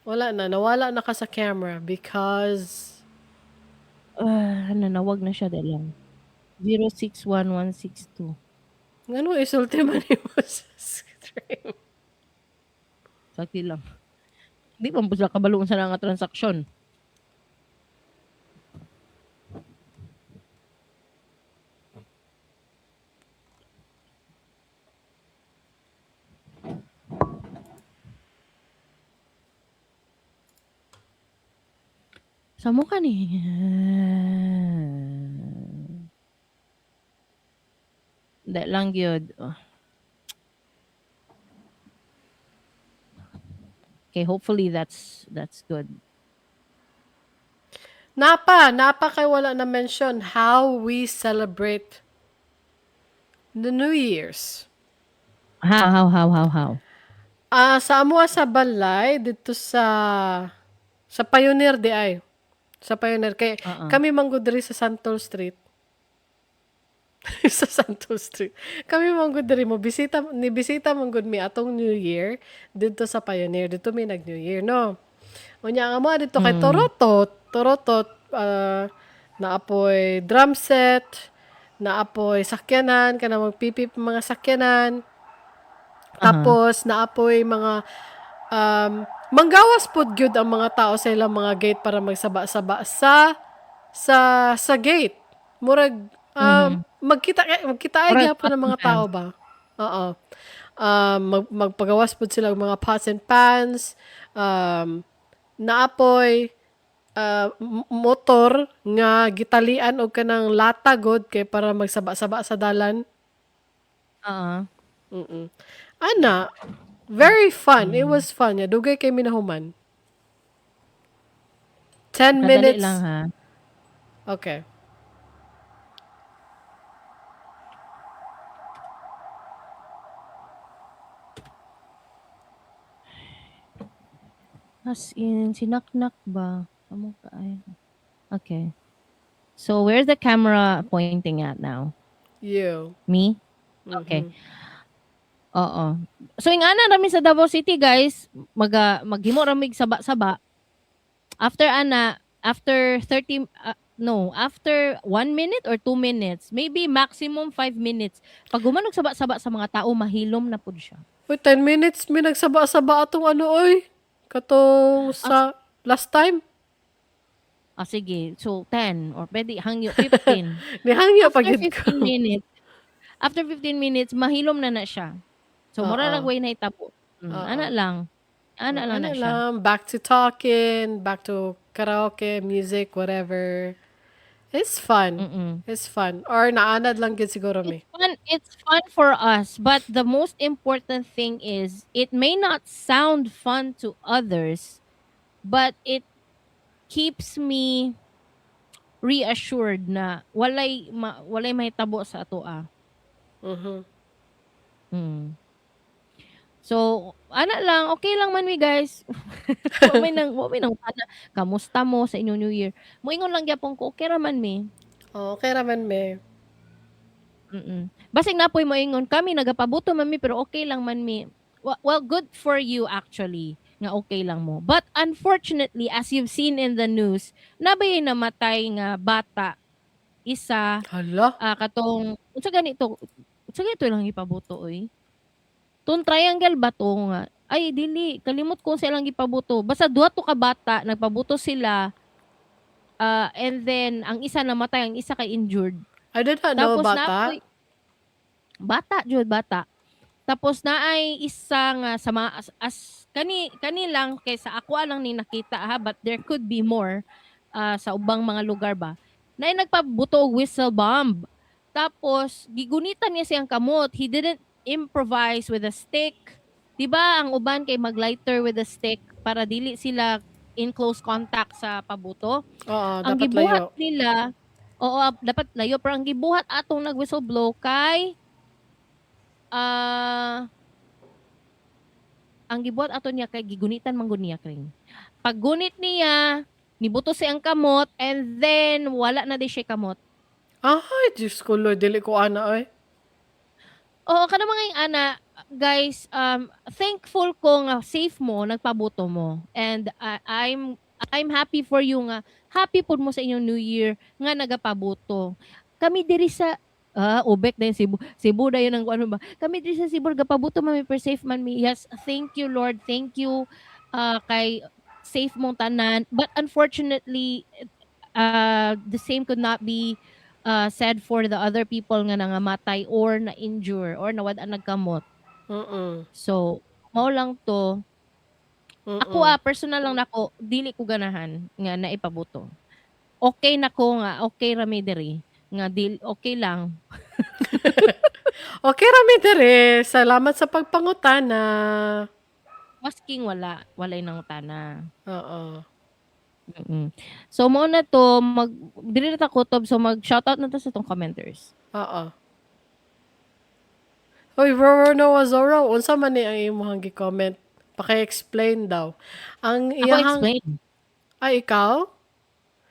Wala na. Nawala na ka sa camera because
Ah, nanawag na siya, dali lang. 061162.
Ngano isulti man nimo sa stream?
Sakti lang. Di man po sila kabalo unsa na nga transaksyon. Sa mukha ni. Hindi lang gyud. Oh. Okay, hopefully that's good.
Napa kay wala na mention how we celebrate the New Year's.
How?
Ah, sa amoa sa balay didto sa Pioneer di ay. Sa Pioneer kay kami man gud diri sa Santol Street. Sa Santol Street. Kami man gud diri mo bisita ni bisita man gud mi atong New Year didto sa Pioneer. Didto mi nag New Year, no. Unya ang amo didto kay Torotot, Torotot, naapoy drum set, naapoy sakyanan kana magpipip mga sakyanan. Tapos naapoy mga manggawas pod gyud ang mga tao sa ilang mga gate para magsaba-saba sa gate. Murag magkita ay gyapon ang mga tao ba? Oo. Magpagawas pod sila og mga pots and pans, naapoy motor nga gitalian og kanang lata god kay para magsaba-saba sa dalan. Ana, very fun. It was fun. Yeah, dugay kay minahuman. 10
Kadali
minutes.
lang ha.
Okay.
As in, sinaknak ba? Amo ka ay. Okay. So, where's the camera pointing at now?
You.
Me? Okay. Oo. So, ingana rami sa Davao City, guys. Maghimo ramig saba-saba. After ana, after 30, no, after 1 minute or 2 minutes, maybe maximum 5 minutes. Pag human og saba-saba sa mga tao, mahilom na pud siya.
Uy, 10 minutes mi nagsaba-saba atong ano oy. Katong sa last time.
Ah, sige. So, 10 or pwede hangyo 15.
Nihangyo pa
After
gyud ko.
15 minutes, after 15 minutes, mahilom na na siya. So, mura lang way nahitabo. Ana lang. Ana lang
Ana
na siya.
lang. Back to talking, back to karaoke, music, whatever. It's fun. It's fun. Or naanad lang gyud siguro mi.
It's fun. It's fun for us, but the most important thing is it may not sound fun to others, but it keeps me reassured na walay mahitabo sa atoa. So, ana lang, okay lang man mi guys. Wa may nang ana, kamusta mo sa inyong New Year? Moingon lang gyapon ko, okay ra man mi.
Oh, okay ra man mi.
Basig na po'y moingon kami nagapabuto man mi pero okay lang man mi. Well, good for you actually nga okay lang mo. But unfortunately, as you've seen in the news, nabay namatay nga bata isa.
Hala.
Katong unsa ganito? Unsa ganito lang ipabuto oy? Tong triangle ba to nga? Ay dili, kalimot ko sa ilang gipabuto. Basta duha to ka bata, nagpabuto sila. And then ang isa namatay, ang isa kay injured.
I did not know
Tapos
about that.
Bata jud bata. Tapos naay isa nga sa mga as kani lang kay sa ako lang ni nakita ha, but there could be more sa ubang mga lugar ba. Naay nagpabuto og whistle bomb. Tapos gigunitan niya siyang kamot. He didn't improvise with a stick. 'Di ba ang uban kay mag-lighter with a stick para dili sila in close contact sa pabuto?
Oo,
Ang
dapat
gibuhat
layo.
nila, oo, dapat layo, pero ang gibuhat atong nag-whistle blow kay ang gibuhat ato niya kay gigunitan man gud niya, Kring. Paggunit niya, nibuto siya ang kamot and then wala na di siya kamot.
Ay, Diyos ko Lord, dili ko ana oy.
Oo, kana mga yung ana, guys, thankful ko nga safe mo, nagpabuto mo. And I'm happy for you nga happy pud mo sa inyong New Year nga nagapabuto. Kami diri sa ubek din Cebu, Cebu dayon ang ano ba. Kami diri sa Cebu gapabuto man mi per safe man mi. Yes, thank you Lord, thank you kay safe mong tanan. But unfortunately, the same could not be said for the other people nga nangamatay or na-injure or nawad-an nagkamot. So, mao lang to. Ako personal lang nako, dili ko ganahan nga naipabuto. Okay na ko nga, okay ra mi diri nga dil okay lang.
Okay ra mi diri. Salamat sa pagpangutana.
Masking wala, walay nangutana.
Oo.
So mao na to, mag dili na ta kutob, so mag shoutout na ta sa atong commenters.
Oo. Hoy, Roro Noah Zorro, unsa man ni ang imong gi-comment? Paki-explain daw. Ang
Ako
iyahang
explain.
Ay, ikaw?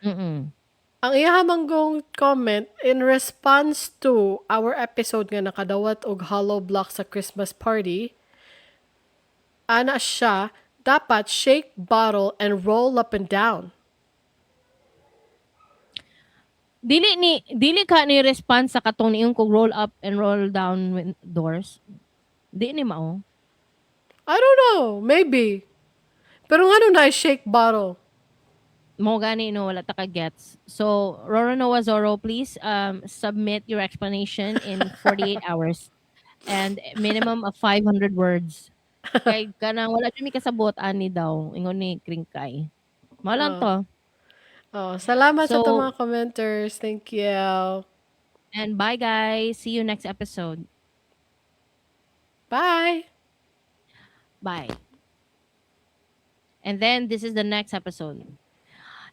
Mm.
Ang iyahang manggong comment in response to our episode nga nakadawat og hollow block sa Christmas party, ana siya, dapat shake bottle and roll up and down.
Dili ka ni response sa katong niingon kog roll up and roll down doors. Di ni mao.
I don't know, maybe. Pero ngano na shake bottle?
Mo gani no, wala ta ka gets. So, Roro Noah Zorro, please submit your explanation in 48 hours and minimum of 500 words. Kay kanang wala jud mi kasabot ani daw ingon ni Kringkay. Mao lang to.
Oh, salamat sa
So,
atong mga commenters. Thank you.
And bye guys. See you next episode.
Bye.
Bye. And then this is the next episode.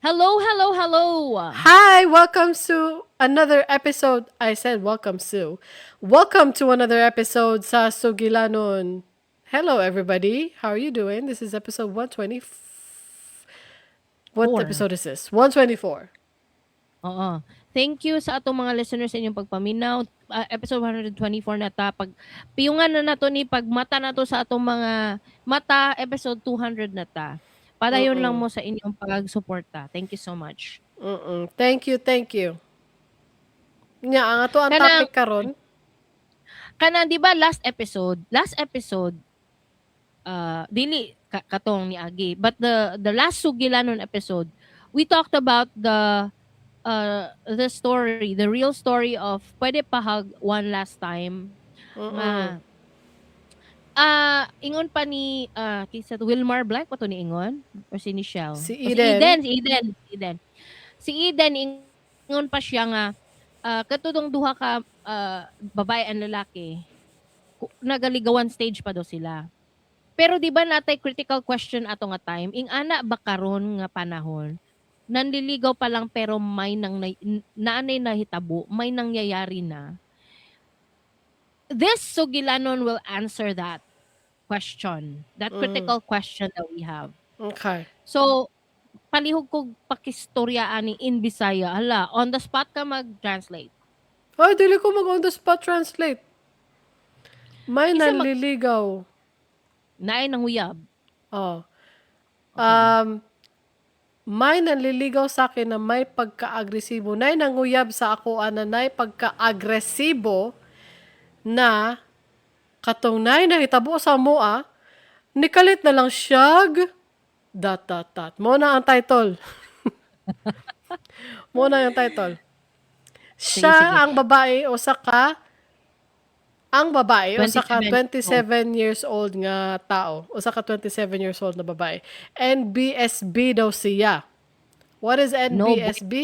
Hello, hello, hello.
Hi, welcome to another episode. I said welcome, Sue. Welcome to another episode sa Sugilanon. Hello, everybody. How are you doing? This is episode 120. What
Four.
Episode is this? 124.
Oo. Thank you sa atong mga listeners sa inyong pagpaminaw. Episode 124 na ta. Pag piyungan na nato ni pagmata na to sa atong mga mata, episode 200 na ta. Padayon lang mo sa inyong pagsuporta. Thank you so much.
Thank you, thank you. Nya, ang ato ang topic karon.
Kanang di ba last episode dili katong ni Agi, but the last Sugilanon episode, we talked about the story, the real story of Pwede Pa Hug One Last Time. Nga ingon pa ni kinsa to, Wilmar Black pa to ni ingon or si Nichelle?
Si
O si
Eden.
Eden, si Eden, si Eden. Si Eden ingon pa siya nga katudong duha ka babae and lalaki nagaligawan stage pa daw sila. Pero di ba natay critical question ato nga time, ing ana ba karon nga panahon nanliligaw pa lang pero may nang naanay nahitabo, may nangyayari na? This Sugilanon will answer that question, that critical question that we have. So, palihog kog pakistorya ani in Bisaya. Hala, on the spot ka mag-translate.
Ay, dili ko mag on the spot translate. May
Kinsa
nanliligaw.
Naay nanguyab.
Oh.
Okay.
May nanliligaw sa akin na may pagka-agresibo. Nay nanguyab sa ako ana nay pagka-agresibo na katong nay nahitabo sa moa, nikalit na lang siyag dot dot dot. Mo na ang title. Mo na yung title.
Sige,
Siya
sige.
ang babae usa ka ang babae usa ka
27
27 years old nga tao. Usa ka 27 years old na babae. NBSB daw siya. What is
No boy-
NBSB?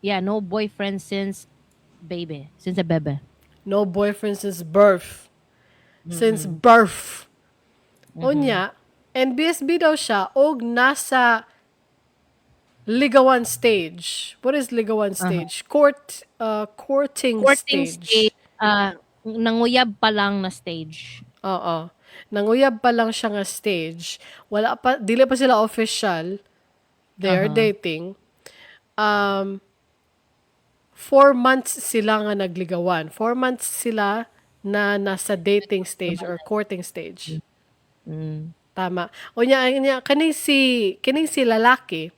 Yeah, no boyfriend since baby, since a bebe.
No boyfriend since birth. Since birth. Unya, NBSB daw siya og nasa ligawan stage. What is ligawan stage? Courting,
Courting
stage.
Stage, nanguyab pa lang na stage.
Oo. Nanguyab pa lang siya nga stage. Wala pa, dili pa sila official. They are dating. 4 months sila nga nagligawan. 4 months sila na nasa dating stage or courting stage. Tama. Unya, unya kaning si lalaki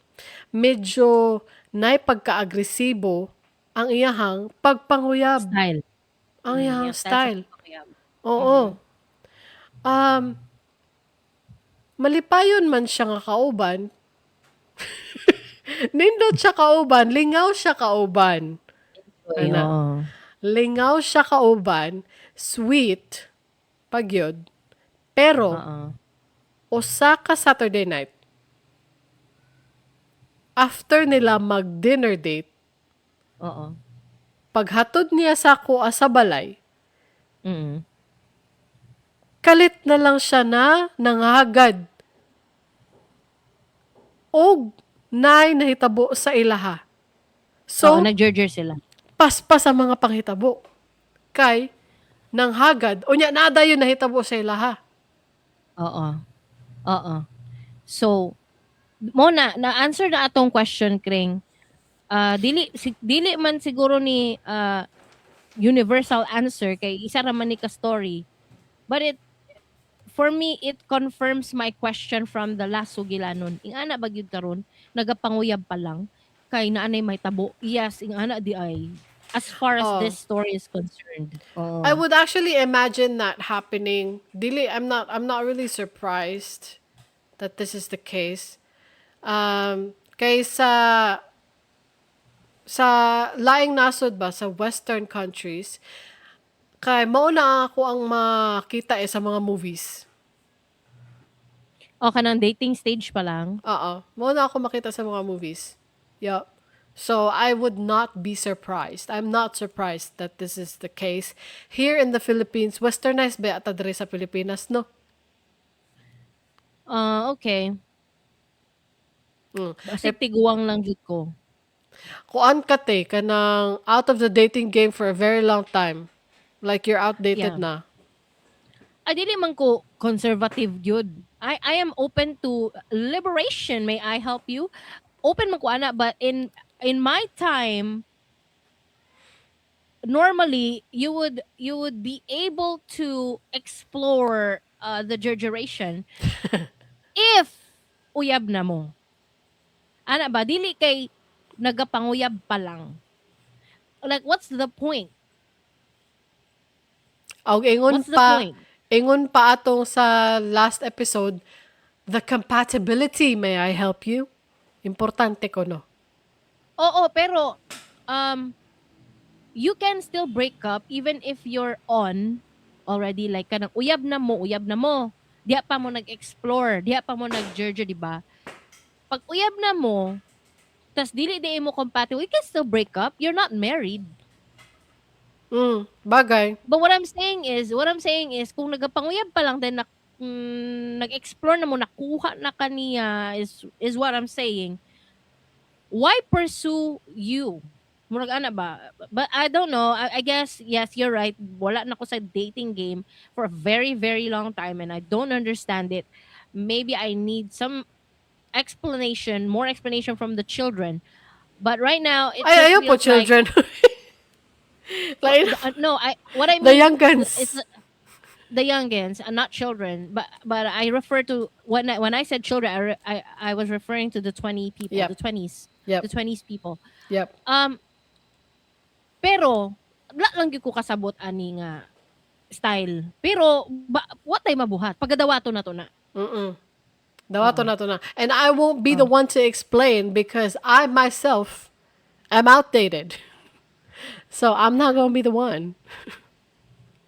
medyo nay pagka-agresibo ang iyahang pagpanguyab.
Style.
Ang iyahang
Yung style sa
style.
pagpanguyab.
Oo. Malipayon man siya nga kauban. Nindot siya kauban, lingaw siya kauban.
Uy,
Ana.
oo.
Lingaw siya kauban, sweet, pagyod. Pero, usa ka Saturday night, after nila mag-dinner date, paghatod niya sa akoa sa balay, kalit na lang siya na nangagad. Og nay nahitabo sa ilaha. So,
Oo, nag-jerjer sila.
Paspas ang mga panghitabo. Kay, nanghagad, unya naa dayon nahitabo sa ilaha.
Oo. Oo. So, mo na na-answer na atong question, Kring. Dili man siguro ni universal answer kay isa ra man ni ka story. But it for me, it confirms my question from the last sugilanon. Ingana ba gyud karon nagapanguyab pa lang kay naa nay mahitabo? Yes, ingana diay. As far as this story is concerned. Oo.
I would actually imagine that happening. Dili, I'm not really surprised that this is the case. Kay sa laing nasod ba, sa western countries, kay mao na ako ang makita eh sa mga movies.
O kanang dating stage pa lang.
Oo. Mao na ako makita sa mga movies. Yup. So I would not be surprised. I'm not surprised that this is the case here in the Philippines. Westernized ba ata diri sa Pilipinas, no?
Ah, okay. Basig tiguang lang jud ko.
Kuan ka te, kanang out of the dating game for a very long time. Like you're outdated na.
Ay, dili man ko conservative gyud. I am open to liberation. May I help you? Open man ko ana, but in my time, normally you would be able to explore the duration if uyab na mo. Ana ba, dili kay nagapanguyab pa lang. Like, what's the point?
Og ingon
What's the
pa
point?
Ingon pa atong sa last episode, the compatibility, may I help you? Importante ko, no.
Oo, pero you can still break up even if you're on already, like kanang uyab na mo, uyab na mo. Diha pa mo nag-explore, diha pa mo nag-jerjer, di ba? Pag uyab na mo, tas dili di mo compatible, you can still break up. You're not married.
Bagay.
But what I'm saying is, kung nagapanguyab pa lang, then nag-explore na mo, nakuha na kaniya, is what I'm saying. Why pursue you? Murag ana ba? But I don't know. I guess, yes, you're right. Wala na ko sa dating game for a very, very long time and I don't understand it. Maybe I need some explanation, more explanation from the children. But right now, it
Ay,
just
ayaw po
feels like
children. Like,
No, I what I
the
mean
youngins.
It's the youngins and not children, but I refer to when I said children, I was referring to the 20 people, the 20s, the 20s people. Pero wala lang gyud ko kasabot ani nga style. Pero ba, wa tay mabuhat? Pagadawato na to na.
Dawato na to na. And I won't be the one to explain because I myself am outdated. So I'm not gonna be the one.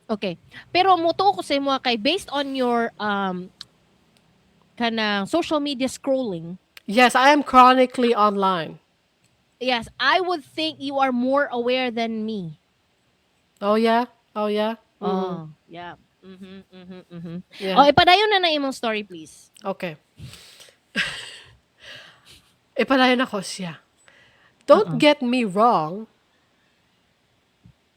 Okay. Pero mutuo ko sa imo kay based on your kanang social media scrolling,
Yes, I am chronically online.
Yes, I would think you are more aware than me.
Oh yeah? Oh yeah?
Oh, yeah.
Yeah.
Oh, ipadayon na na imong story, please.
Okay. Ipadayon ako siya. Don't get me wrong.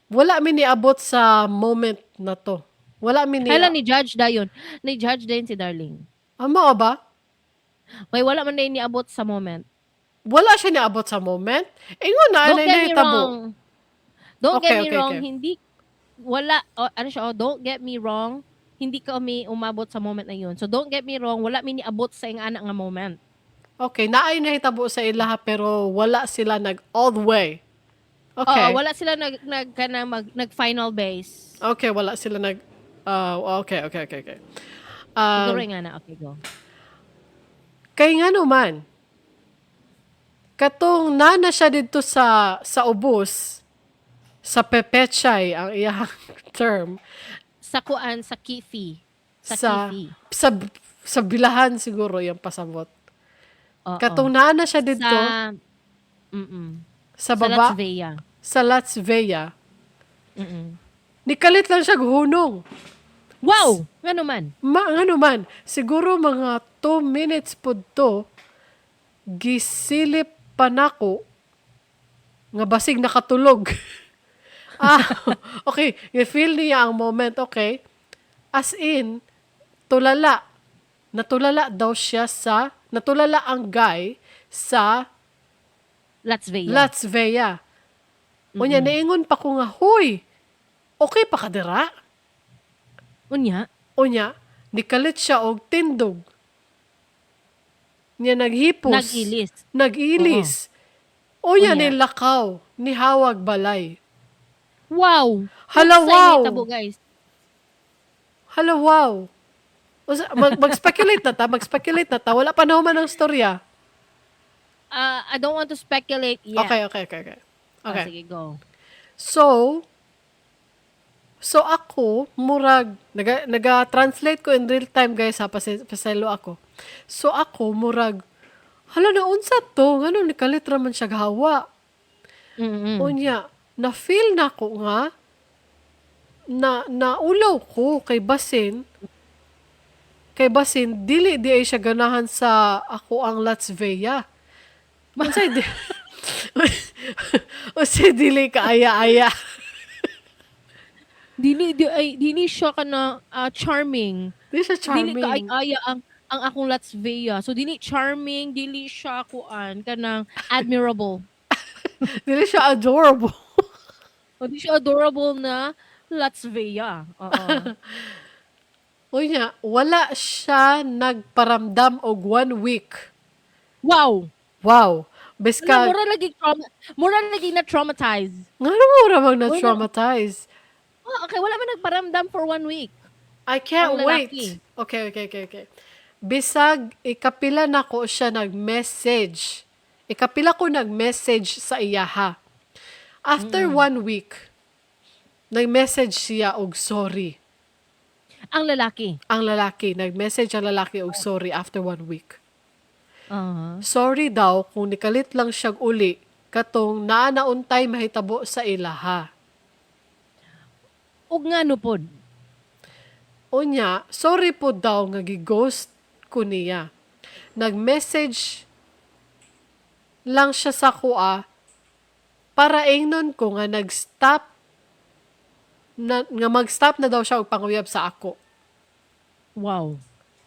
Wala mi niabot sa moment na to. Wala mi ni
Hala, ni judge dayon. Ni judge dayon si Darling.
Ah, mao ba?
May wala man day niabot sa moment.
Wala siya niabot sa moment. Ingon na
Don't
anay
get me
nahitabo.
Wrong. Don't get me wrong, hindi wala oh, ano siya, oh, don't get me wrong, hindi kami umabot sa moment na yun. So don't get me wrong, wala mi niabot sa ing-ana nga moment.
Okay, naay nahitabo sa ilaha pero wala sila nag all the way. Okay.
Oo, wala sila nag nag kana mag nag final base.
Okay, wala sila nag okay.
Siguro nga na, okay, go.
Kay nga naman, katong nana siya didto sa ubos, sa pepechay ang iyang term.
Sa kuan, sa kifi. Sa,
Sa
kifi.
sa bilahan siguro yung pasabot.
Oo.
Katong naa na siya didto
Sa
sa
Sa
baba
Latvia.
Sa Latvia. Nikalit lang siya hunong.
Wow! Ngano man?
Ma, ngano man, siguro mga 2 minutes pod to, gisilip pa nako nga basig nakatulog. Ah, okay. I-feel niya ang moment, okay? As in, tulala. Natulala daw siya sa, natulala ang guy sa
Latvia.
Latvia. Unya, niingon pa ko nga, "Huy, okay pa ka dira?"
Unya?
Unya, nikalit siya og tindog. Niya naghipos.
Nag-ilis.
Nag-ilis. Unya,
Unya.
Nilakaw, nihawag balay.
Wow!
Hala,
Unsay
wow!
nahitabo, guys?
Hala, wow! Mag-speculate na ta, mag-speculate na ta. Wala pa naman ang storya.
I don't want to speculate yet.
Okay.
Ah,
Okay.
sige, go.
So ako, murag, naga-translate ko in real time, guys, ha, paselo ako. So ako, murag, hala na, unsa to? Ngano, nikalit raman siya gawa. Unya, na-feel na ko nga, na naulaw ko kay basin dili di ay siya ganahan sa ako ang Latvia. Unsay dili ka aya-aya?
Dili di ay dili siya kana charming.
Di siya
Dili
charming.
ka ay aya ang akong Latvia. So dili charming, dili siya kuan kanang admirable.
Dili siya adorable.
O di siya adorable na Latvia. Oo.
Unya, wala siya nagparamdam og one week.
Wow.
Wow.
Wala,
Biska,
mura lagi na traumatize.
Ngano mura mang na-traumatize?
Oh, okay, wala man nagparamdam for one week.
I can't
Ang
wait.
lalaki.
Okay. Bisag, ikapila na ko siya nag-message. Ikapila ko nag-message sa iyaha. After one week, nag-message siya og sorry.
Ang lalaki.
Ang lalaki, nag-message ang lalaki og sorry after one week. Sorry daw kung nikalit lang siya uli katong naa na untay mahitabo sa ilaha.
Ug ngano pod?
Unya, sorry po daw nga gi-ghost ko niya. Nag-message lang siya sa kuha para ingnon ko nga nag-stop na, nga mag-stop na daw siya og panguyab sa ako.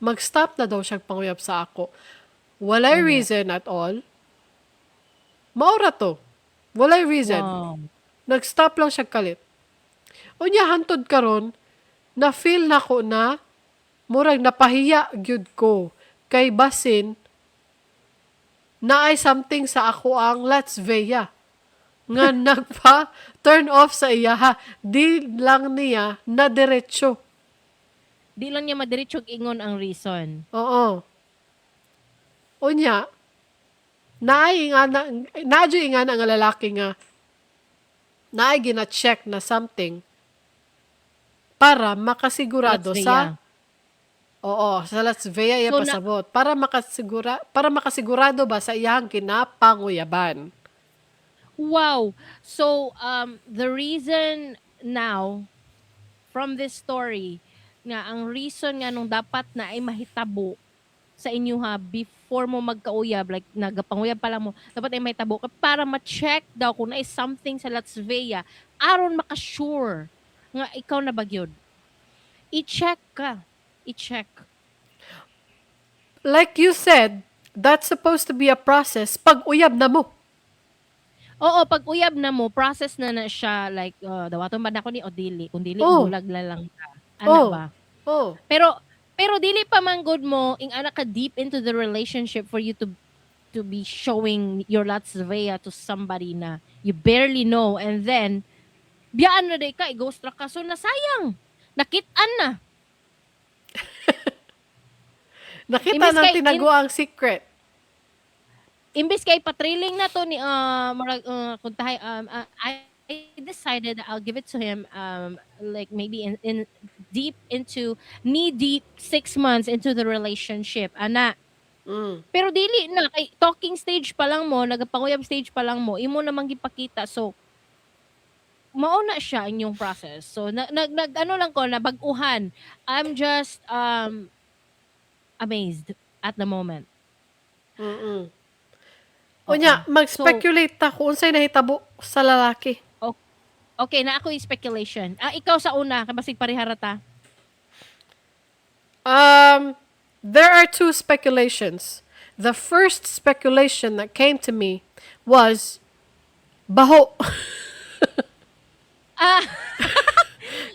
Mag-stop na daw siya og panguyab sa ako. Walay reason at all. Maura to. Walay reason. Nag-stop lang siya kalit. Unya hantod karon, na feel na ko na murag napahiya gyud ko kay basin naay something sa ako ang Latvia nga nagpa turn off sa iya. Di lang niya na diretso.
Di lang niya madiretso ingon ang reason.
Oo. Unya, naay ingana, naadyo ingana nga lalaki nga naay gina-check na something para makasigurado
Latvia.
sa. Oo, sa Latvia iya
So,
pasabot. Para makasigurado ba sa iyang kinapanguyaban.
Wow. So the reason now from this story nga ang reason nga nung dapat na ay mahitabo sa inyo ha before mo magkauyab, like nagapanguyab pa lang mo, dapat ay mahitabo ka para ma-check daw kung naay something sa Latvia aron maka-sure nga ikaw na ba gyud. I-check ka. I-check.
Like you said, that's supposed to be a process pag uyab na mo.
Oo, pag uyab na mo, process na na siya, like dawaton ba nako ni o dili? Kung dili, bulag na lang ka. Ana ba?
Oh.
Pero pero dili pa man gud mo ing ana ka deep into the relationship for you to be showing your Latvia to somebody na you barely know and then biyaan na day ka, i-ghost ra ka. So nasayang. Nakit-an na.
Nakita
Imbis
ng
kay
tinago ang secret.
Imbis kay patrailing na to ni murag kung tahay I decided that I'll give it to him like maybe in deep into knee deep 6 months into the relationship, ana. Pero dili na kay talking stage pa lang mo, nagapanguyab stage pa lang mo, imo namang gipakita, so mao na siya inyong process. So nag, nag ano lang ko na bag-uhan. I'm just amazed at the moment.
Unya,
Oo.
mag-speculate ta kung unsay nahitabo sa lalaki.
Okay, na ako yung speculation. Ah, ikaw sa una, kay basig parehara ta.
There are two speculations. The first speculation that came to me was baho.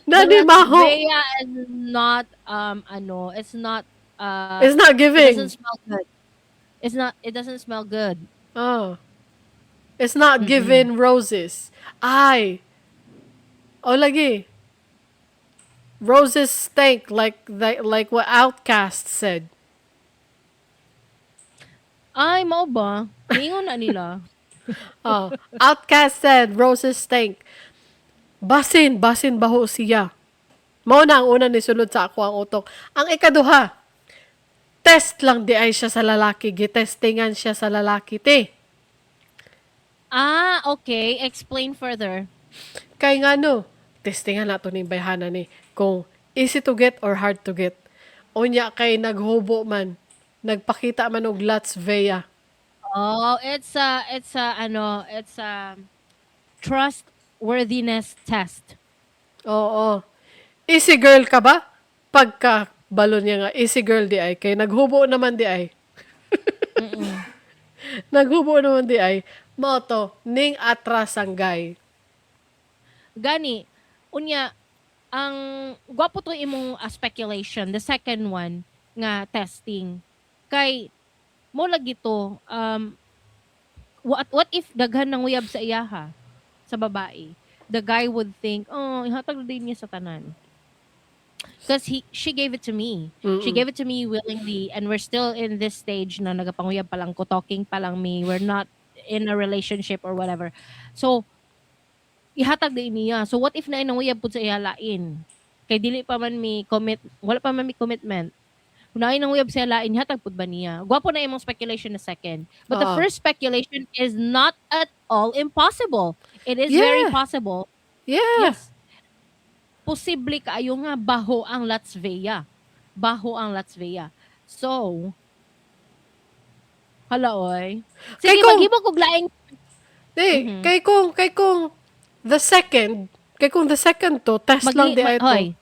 Nani
The
maho.
Latvia is not ano, it's not
It's not
it
giving.
Doesn't smell good. It doesn't smell good.
Oh. It's not giving roses. Ay. Oh, lagi. Roses stink like what Outkast said.
Ay, mao ba? Niingon na nila.
Oh, Outkast said roses stink. Basin, basin baho siya. Mao na ang una ni sulod sa ako ang utok. Ang ikaduha, test lang di ay siya sa lalaki. Gitestingan siya sa lalaki, te.
Ah, okay. Explain further.
Kay nga no, testingan nato ni bayhana ni kung easy to get or hard to get. Unya kay naghubo man, nagpakita man og Latvia.
Oh, it's a ano, it's a trustworthiness test.
Oo. Easy girl ka ba? Pagka balon niya nga, easy girl di ay. Kay naghubo naman di ay. Naghubo naman di ay. Mao to, ning atras ang guy.
Gani, unya, ang gwapo to imong speculation, the second one nga testing. Kay mo lagi to what if daghan ng uyab sa iyaha sa babae? The guy would think, "Oh, ihatag din niya sa tanan." Because he she gave it to me. She gave it to me willingly and we're still in this stage na nagapanguyab pa lang ko, talking pa lang me. We're not in a relationship or whatever. So, ihatag din niya. So what if na nanguyab pud sa iya lain? Kay dili pa man mi commit, wala pa man mi commitment. Kung naay nanguyab sa iya lain, ihatag pud ba niya? Gwapo na imong speculation na second. But the
Oo.
First speculation is not at all impossible. It is very possible. Yes. Posible kaayo nga baho ang Latvia. Baho ang Latvia. So, hala oy.
Kay
Sige, maghimo kog laing
Di, kay kung the second to, test lang di ay to.
Hoy.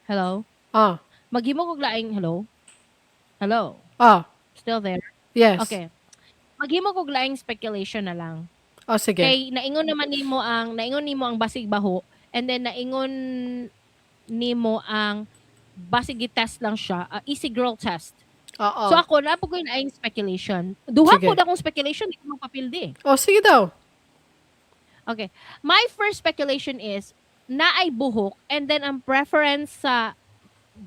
Hello?
Ah,
Maghimo kog laing, hello? Hello?
Ah,
Still there?
Yes.
Okay. Maghimo kog laing speculation na lang.
Oh, sige.
Kay naingon nimo ang basig baho and then naingon nimo ang basig test lang siya, easy girl test.
Oo.
So ako na po ko yung speculation. Duha
Sige.
Po akong speculation, di ko magpapildi.
Oh, sige daw.
Okay. My first speculation is naay buhok and then ang preference sa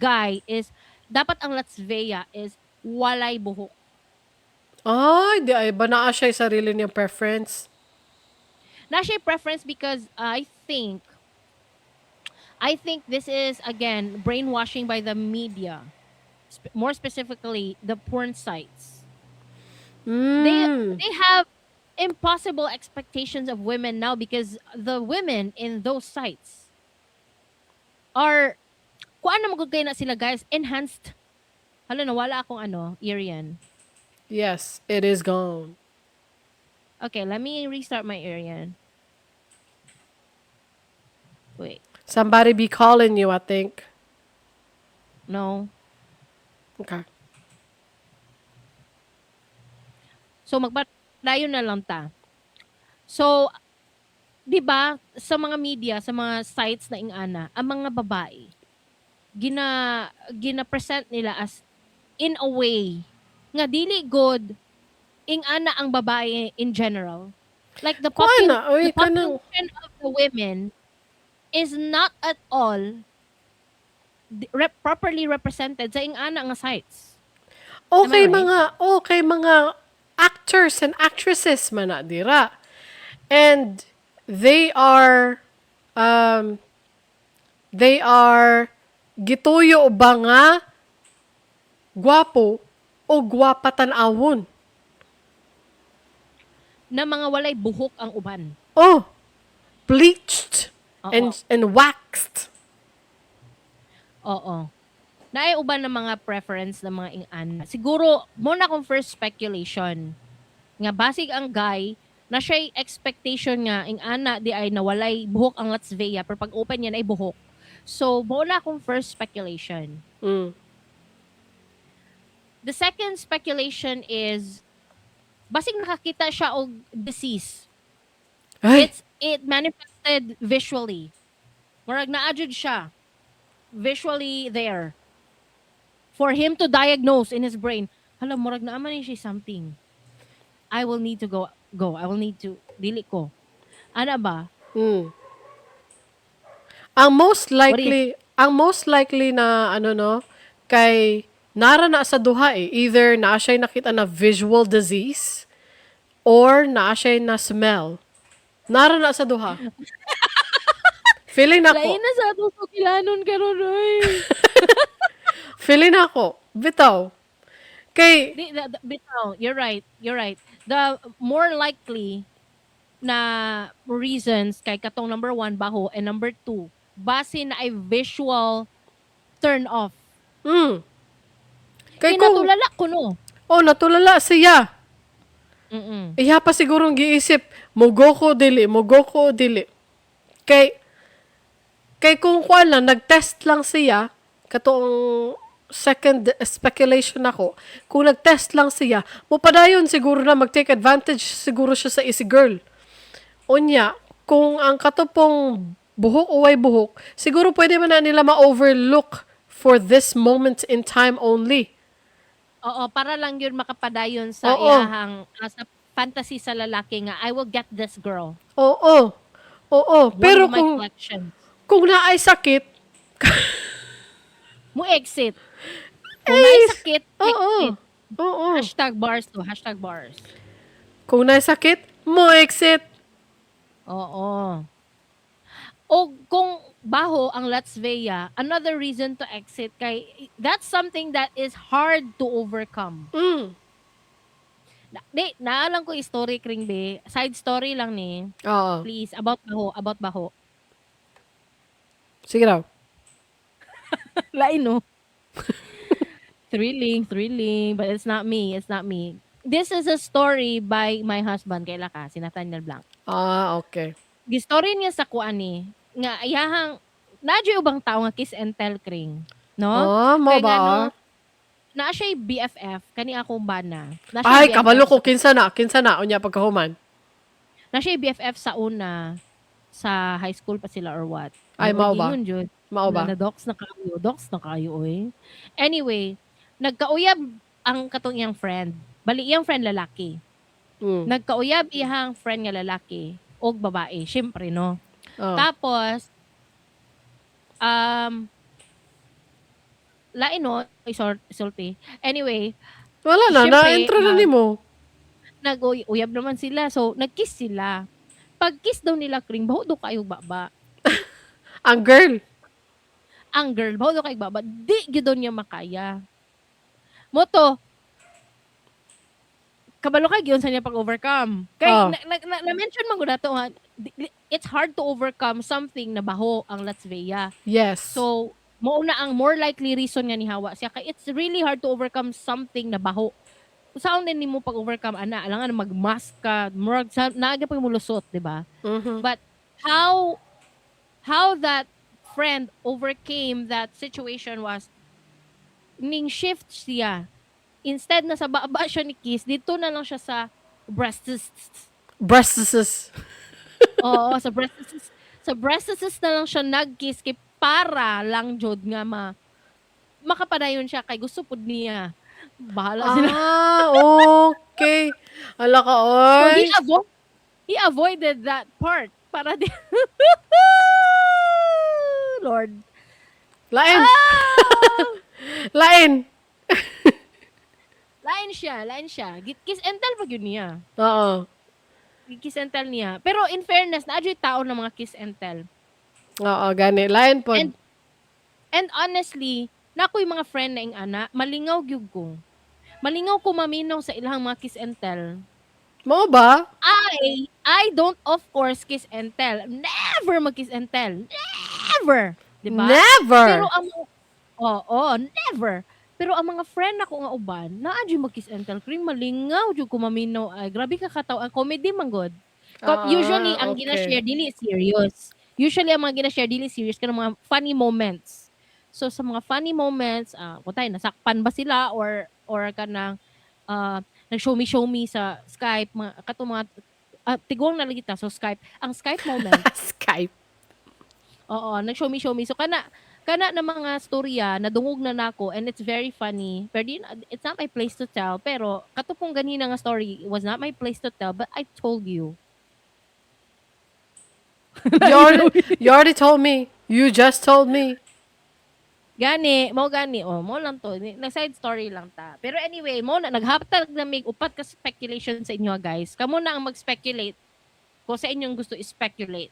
guy is dapat ang Latvia is walay buhok.
Ay, di ay ba naa siya yung sarili niyang preference?
Na siya preference because I think this is again brainwashing by the media. More specifically, the porn sites. They They have impossible expectations of women now because the women in those sites are Kuan na magud kay na sila, guys, enhanced. Hala, nawala akong ano, Irian.
Yes, it is gone.
Okay, let me restart my Irian. Wait,
Somebody be calling you, I think.
No.
Okay.
So magpadayon na lang ta. So, 'di ba, sa mga media, sa mga sites na ingana, ang mga babae gina-present nila as in a way nga dili good ingana ang babae in general. Like the
Kuan na, oy,
the
kanang
population of the women is not at all properly represented sa ingana nga sites. Am I
Okay
right?
mga actors and actresses man na dira. And they are gituyo ba nga gwapo o gwapa tan-awon?
Na mga walay buhok ang uban.
Oh, bleached and waxed.
Oo. Naay uban ng mga preference ng mga ingana. Siguro mo na akong first speculation nga basig ang guy na siya'y expectation nga ingana di ay nawalay buhok ang Latvia, pero pag open niya ay buhok. So mo na akong first speculation. The second speculation is basig nakakita siya og disease.
Ay,
It manifested visually. Murag naa jud siya visually there for him to diagnose in his brain. Hala, murag naa man ni siya something. I will need to go. I will need to dili ko. Ana ba?
Ang most
What do you
likely na ano, no, kay nara na sa duha eh. Either naa siya nakita na visual disease or naa siya na smell. Nara na sa duha. Feeling nako.
Lain na sa atong sugilanon karon oy.
Feeling nako. Bitaw. Kay
Di, bitaw, you're right. You're right. The more likely na reasons kay katong number one, baho, and number two, base na ay visual turn off.
Kay
Kay
kung
natulala ko no.
Oh, natulala siya. Iya pa sigurong giisip, mugo ko dili, mugo ko dili. Kay kung kuan lang, nag-test lang siya, katong second speculation ako, kung nag-test lang siya, mupadayon siguro na mag-take advantage siguro siya sa easy girl. Unya, kung ang katupong buhok o way buhok, siguro pwede man na nila ma-overlook for this moment in time only.
Oo, para lang yun makapadayon sa iyahang sa fantasy sa lalaki nga I will get this girl.
Oo. Oo.
One
Pero
of my
kung
collections.
Kung naay sakit,
Mo exit. Kung
Eh,
naay sakit, exit. #Bars to, #bars.
Kung naay sakit, mo exit.
Oo. O kung baho ang Latvia, another reason to exit kay that's something that is hard to overcome. Na, di, naalang ko story kring be. Side story lang ni. Please, about baho, about baho.
Sige raw.
Lain, no? Thrilling, thrilling. But it's not me. It's not me. This is a story by my husband, kaila ka, si Nathaniel Blanc.
Ah, okay.
Gistory niya sa kuan ni, nga iyahang, naa ubang tao nga kiss and tell kring. No?
Ah, mo
Kaya
ba?
nga, no, naa siya'y BFF, kani akong bana. Naa siya'y
Ay,
BFF
kabalo ko kinsa na, kinsa na unya pagkahuman.
Naa siya'y BFF sa una, sa high school pa sila or what.
Ay, mao ba?
Ingon jud.
Mao ba?
Na dox na kayo, dox na kayo oy. Anyway, nagkauyab ang katong iyang friend. Bali iyang friend lalaki. Nagkauyab iyang friend nga lalaki og babae, syempre no. Tapos lain no, isulti. Anyway,
Wala na,
syempre,
na-intro na nimo.
Nag-uyab naman sila. So, nag-kiss sila. Pag-kiss daw nila, kring, baho daw kayo baba.
Ang girl.
Ang girl, baho daw kayo baba. Di gyud daw niya makaya. Moto, kabalo kay giunsa niya pag-overcome. Kay na-mention man gud nato nga, it's hard to overcome something na baho ang Latvia. So, Mao na ang more likely reason nga nihawa siya kay it's really hard to overcome something na baho. Unsaon din nimo pag-overcome ana, alangan mag-mask ka, murag sa naa gyud molusot, di ba?
Mhm.
But how that friend overcame that situation was ning shift siya. Instead na sa baba siya ni kiss, dito na lang siya sa breasts.
Breasts.
Oo, sa breasts na lang siya nag-kiss kay para lang jud nga ma makapadayon siya kay gusto pud niya. Bahala sila.
Ah, okay. Hala ka,
So
oy.
he avoided that part para di. Lord.
Lain.
Ah!
Lain.
Lain siya, lain siya. Kiss and tell pa gyud niya. Kiss and tell niya. Pero in fairness, naa jud tao na mga kiss and tell.
Oo, gani. Lain pod.
And honestly, na ako'y mga friend na ing ana, malingaw gyud ko. Malingaw ko maminaw sa ilang mga kiss and tell.
Mao ba?
I don't, of course, kiss and tell. Never mag-kiss and tell. Never! Di ba?
Never.
Pero ang Oo, never. Pero ang mga friend nako nga uban, naa jud mag-kiss and tell. Kring malingaw jud ko maminaw ay grabe ka kataw ang comedy man gud. Usually ang gina-share dili serious. Usually ang mga gina-share dili serious, kanang mga funny moments. So sa mga funny moments, kung tayo nasakpan ba sila or kanang nag-show me, show me sa Skype, mga kato mga tiguang na lagi ta, so Skype, ang Skype moment.
Skype.
Oo, nag-show me, show me. So kana kana na mga storya nadungog na nako and it's very funny. Pero di, it's not my place to tell, pero kato pong ganina nga story was not my place to tell, but I told you.
You already told me. You just told me.
Gani, mo gani, oh, mo lang to. Nag side story lang ta. Pero anyway, mo na naghatag na mig upat ka speculation sa inyo, guys. Kamo na ang mag-speculate kung sa inyong gusto i-speculate,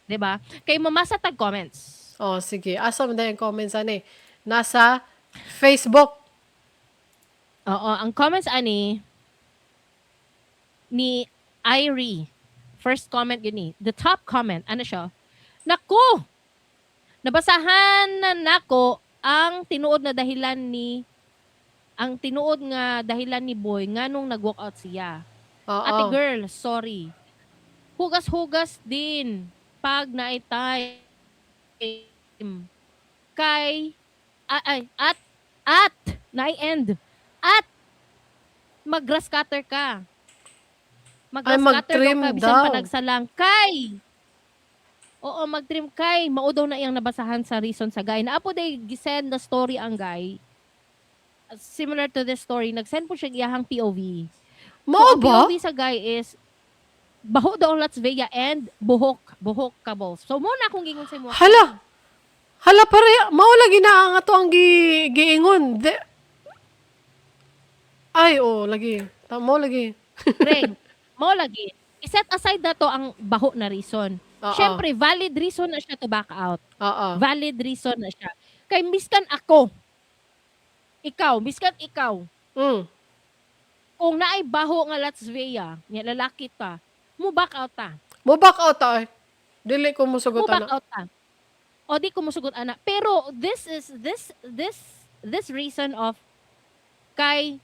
'di ba? Kay mamasa tag comments.
Oh, sige. Asa man yung comments ani? Nasa Facebook.
Oo, ang comments ani ni Irie. First comment yun ni. The top comment, ano siya? "Naku! Nabasahan na nako ang tinuod nga dahilan ni Boy nganong nag-walk out siya. Ate girl, sorry. Hugas-hugas din pag naay time. Kay ay, at naay end. At mag-grass cutter ka. Mag-grass
Ay,
cutter daw
mag-trim
ka bisan pa
daw.
nagsalang kay. Oo, mag-trim kay mao daw na iyang nabasahan sa reason sa guy. Naa po day gisend na story ang guy. Similar to this story, nag-send po siya iyahang POV. So,
Mao
ang
ba?
POV sa guy is baho daw ang Latvia and buhok, buhok kabos. So mo na akong gingon sa imo.
Hala. Hala pare, mao lagi na ang ato ang giingon. Ay, oh, lagi. Mao lagi.
Reng, mo lagi. I-set aside na to ang baho na reason. Syempre, valid reason na siya to back out. Valid reason na siya. Kay miskan ako, ikaw, miskan ikaw, kung naay baho nga Latvia, nga lalaki ta, mo back out ta.
Mo back out ta, ay. Dili ko mosugot
Mo back
ana.
Out ta. O di ko musugot ana. Pero this is this this this reason of kay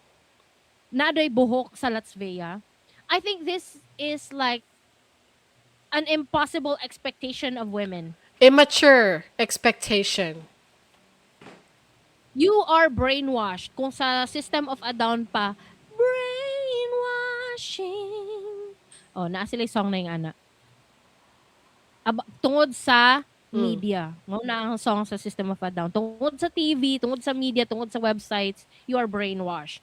nadoy buhok sa Latvia, I think this is like an impossible expectation of women.
Immature expectation.
You are brainwashed. Kung sa System of a Down pa, brainwashing. Oh, naa sila song na yung ana. Tungod sa media. Mao na ang song sa System of a Down. Tungod sa TV, tungod sa media, tungod sa websites, you are brainwashed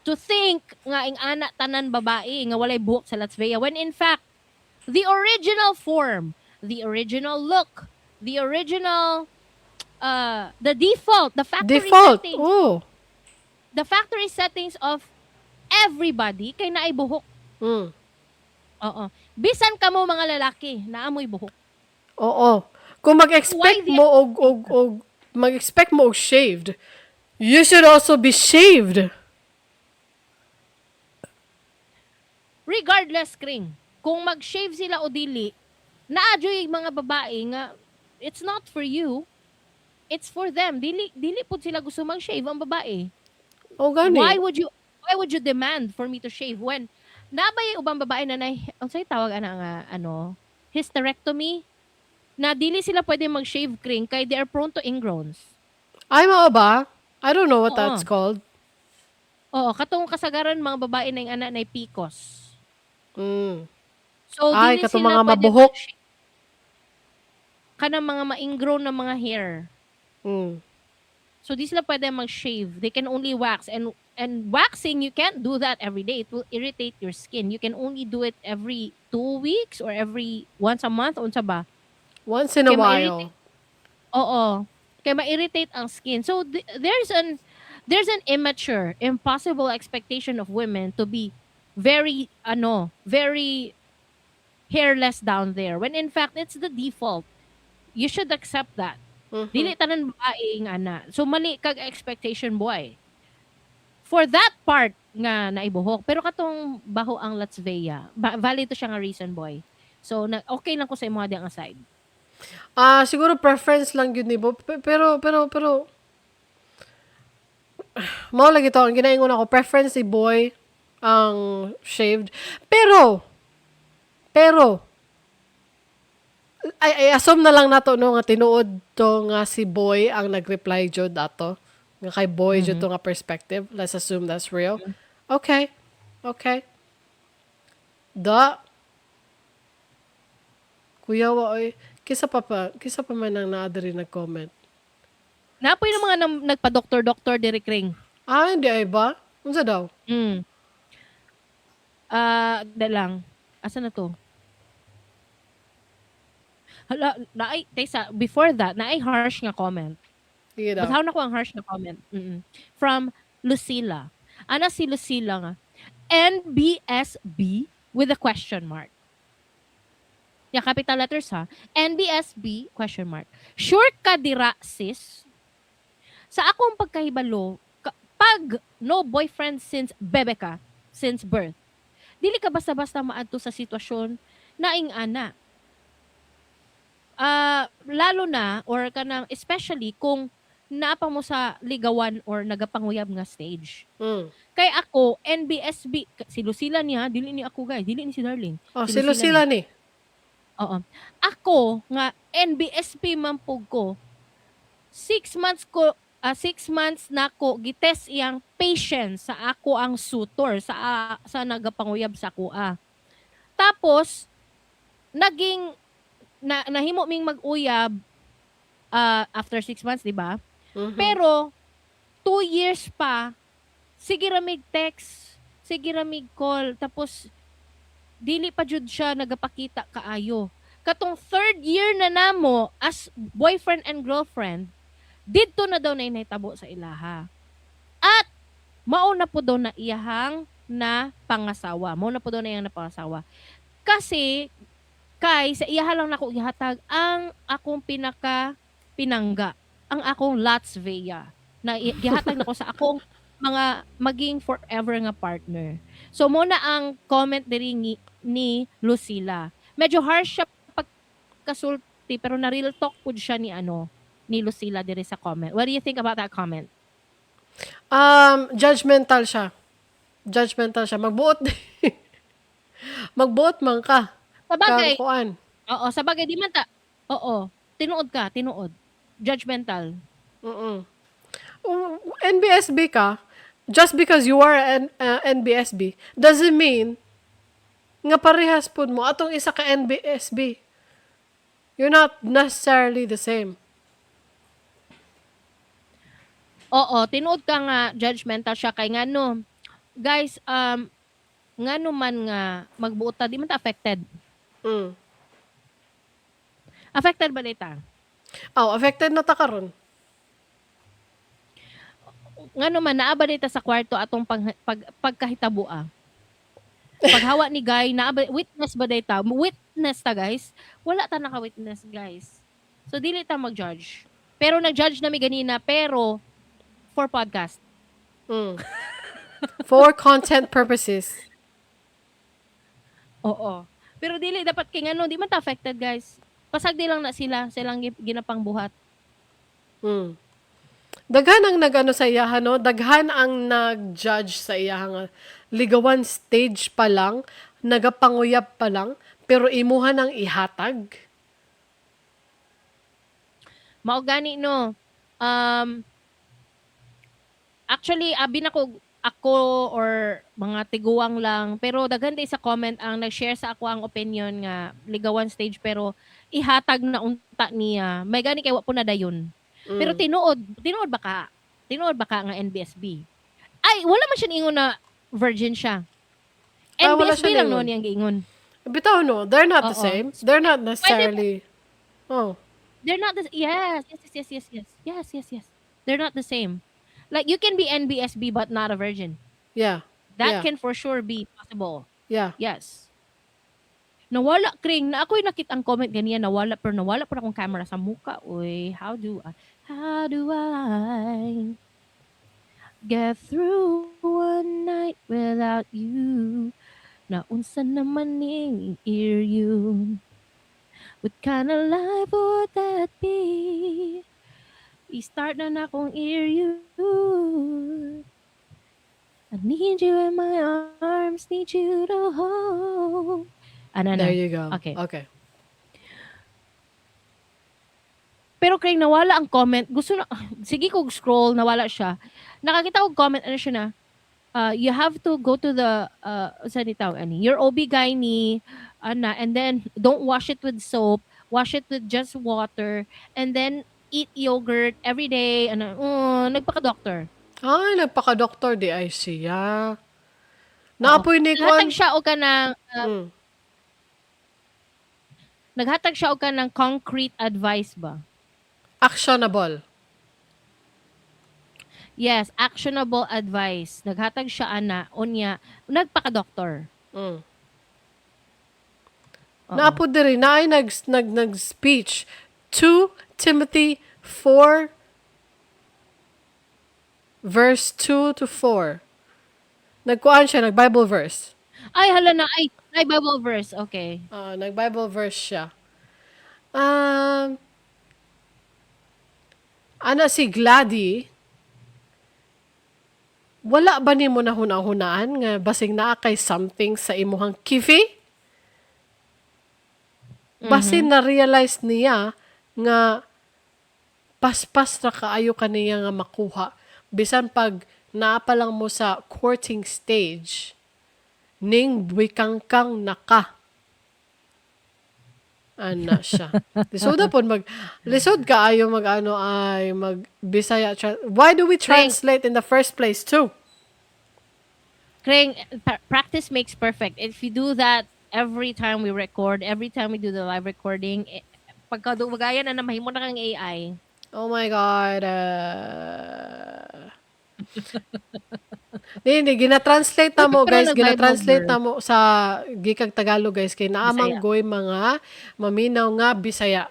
to think nga ing ana tanan babae nga walay buhok sa Latvia when in fact the original form, the original look, the original the default, the factory
Default.
Settings, the factory settings of everybody kay naay buhok. Oo. Bisan kamo mga lalaki, naamoy buhok.
Oo. Kung mag-expect
Why the-
mo og mag-expect mo og shaved, you should also be shaved.
Regardless, Kring, kung mag-shave sila o dili, naa juy mga babae nga It's not for you. It's for them. Dili pud sila gusto mag-shave ang babae.
Oh, gani.
Why would you demand for me to shave when naa bay ubang babae na unsay tawag ana nga ano, hysterectomy, na dili sila pwede mag-shave, Kring, kay they are prone to ingrowns.
Ay, mao ba? I don't know what
Oo.
That's called.
Oo, katong kasagaran mga babae na yung ana na PCOS. So
Ay,
dili
katong
sila
mga
pwede
mabuhok.
Mag-shave. Kanang mga ma-ingrown na mga hair. So di sila pwede mag-shave. They can only wax, and waxing, you can't do that every day. It will irritate your skin. You can only do it every 2 weeks or every once a month, unsa ba?
Once in a
Kay
while.
Oo. Kay ma-irritate ang skin. So there's an immature, impossible expectation of women to be very ano, very hairless down there, when in fact it's the default. You should accept that. Dili tanan babae nga ana. So mali kag expectation, boy. For that part nga naibuhok. Pero katong baho ang Latvia, valid to siya nga reason, boy. So na, okay lang ko sa imo ang side.
Ah, siguro preference lang yun ni Bo. Pero mao lagi to, ang ginaingon ako, preference ni boy ang shaved. Pero, ay, assume na lang nato, no, nga tinuod to nga si boy ang nag-reply jud ato. Nga kay boy jud to nga perspective. Let's assume that's real. Okay. Okay. Da. Kuya wa oy, kisa pa man ang naa diri nag-comment.
Naa poy ng mga nagpa-doctor-doctor diri, Kring.
Ah, hindi ay ba? Unsa daw?
Ah, da lang. Asa na to? Hala, naay taysa before that, naay harsh nga comment.
Sige daw.
Basahon nako ang harsh na comment. From Lucila. Ana si Lucila nga, "NBSB?" with a question mark. Yeah, capital letters ha. "NBSB question mark. Sure ka dira, sis? Sa akong pagkahibalo, pag no boyfriend since bebe ka, since birth, dili ka basta-basta maadto sa sitwasyon na ing-ana. Ah, lalo na or kanang especially kung naa pa mo sa ligawan or nagapanguyab nga stage. Kay ako, NBSB," si Lucila niya, dili ni ako, guys, dili ni si Darling.
Oh,
Si
si Lucila ni.
Oo. Ako nga NBSB man pug ko. 6 months nako gitest iyang patience sa ako ang suitor sa nagapanguyab sa akoa. Tapos naging na nahimo ming mag-uyab after 6 months, di ba?
Mhm.
Pero 2 years pa, sige ra mig text, sige ra mig call, tapos dili pa jud siya nagapakita kaayo. Katong third year na namo as boyfriend and girlfriend, didto na daw na nahitabo sa ilaha. At mao na po daw na iyahang na pangasawa. Mao na po daw na iyang napangasawa. Kasi kay sa iyaha lang nako gihatag ang akong pinaka pinangga, ang akong Latvia na gihatag nako sa akong mga maging forever nga partner. So mao na ang comment diri ni Lucila. Medyo harsh siya pagkasulti, pero na real talk pud siya ni ano ni Lucila diri sa comment. What do you think about that comment?
Judgmental siya. Judgmental siya. Magbuot. Magbuot man ka.
Sa bagay,
Kang kuan.
Oo, sa bagay di man ta. Oo, tinuod ka, tinuod. Judgmental.
NBSB ka, just because you are an NBSB doesn't mean nga parehas pud mo atong isa ka NBSB. You're not necessarily the same.
Oo, tinuod ka nga judgmental siya kay ngano. Guys, ngano man nga magbuot ta, di man ta affected. Affected ba ta?
Oh, affected na ta karon.
Ngano man naa ba ta sa kwarto atong pagkahitaboa? Paghawa ni Guy, naa ba, witness ba ta? Witness ta, guys? Wala ta naka-witness, guys. So dili ta mag-judge. Pero nag-judge na mi ganina, pero for podcast.
For content purposes.
Oo. Pero dili dapat kay ngano, di man ta affected, guys. Pasagdi lang na sila silang ginapangbuhat.
Daghan ang nag-ano sa iyaha, no? Daghan ang nag-judge sa iyaha nga ligawan stage pa lang, nagapanguyab pa lang, pero imuha nang ihatag.
Mao gani, no. Actually, abi na ko ako or mga tiguang lang, pero daghan day sa comment ang nag-share sa ako ang opinion nga ligawan stage pero ihatag na unta niya. May gani kay wa po na dayon. Pero tinuod, tinuod ba ka? Tinuod ba ka nga NBSB? Ay, wala man siya niingon na virgin siya.
Ah, wala
NBSB
siya
lang
niingon.
noon niyang giingon.
Bitaw, no, they're not the
Oo.
same. They're not necessarily. Oh.
They're not the Yes. They're not the same. Like, you can be NBSB but not a virgin. That can for sure be possible. Yes. Nawala, Kring. Na ako'y nakita ang comment ganiya, nawala, pero nawala pa akong camera sa muka. Uy, how do I get through one night without you? Naunsa naman ning ear you? What kind of life would that be? I-start na na akong ear you. I need you in my arms, need you to hold. Ano na?
There you go.
Okay.
Okay.
Pero Craig, nawala ang comment. Gusto na, sige ko scroll, nawala siya. Nakakita ko comment, ano siya na, you have to go to the, saan itaw, ani, your OB-GYN, ana, and then don't wash it with soap, wash it with just water, and then eat yogurt every day, ano, oh, nagpaka-doctor.
Ay, nagpaka-doctor di ay siya. Naapoy ni
Naghatag
Kwan.
siya og kanang, naghatag siya og kanang concrete advice ba?
Actionable.
Yes, actionable advice. Naghatag siya ana, unya, nagpaka-doctor. Oo.
Naapo diri naay nag nag speech 2 Timothy 4 verse 2 to 4. Nagkuan siya, nag Bible verse.
Ay, hala na. Ay, ay Bible verse. Okay.
Ah, nag Bible verse siya. Ana si Glady, wala ba nimo na hunahunaan nga basing naa kay something sa imuhang kifi? Basin na-realize niya nga paspas ra kaayo kaniya nga makuha. Bisan pag naa pa lang mo sa courting stage, ning bikangkang naka. Ana siya. Lisod na pod mag lisod kaayo mag ano ay mag Bisaya. Why do we translate in the first place too?
Kring, practice makes perfect. If you do that every time we record, every time we do the live recording, eh, pagka dumagaya na na mahimo na kang AI.
Oh my God. Hindi, hindi. Gina-translate na mo,
Pero
guys.
nag-Bible
Gina-translate na
verse.
mo sa gikag Tagalog, guys. Kay naamang
Bisaya.
Goy mga maminaw nga Bisaya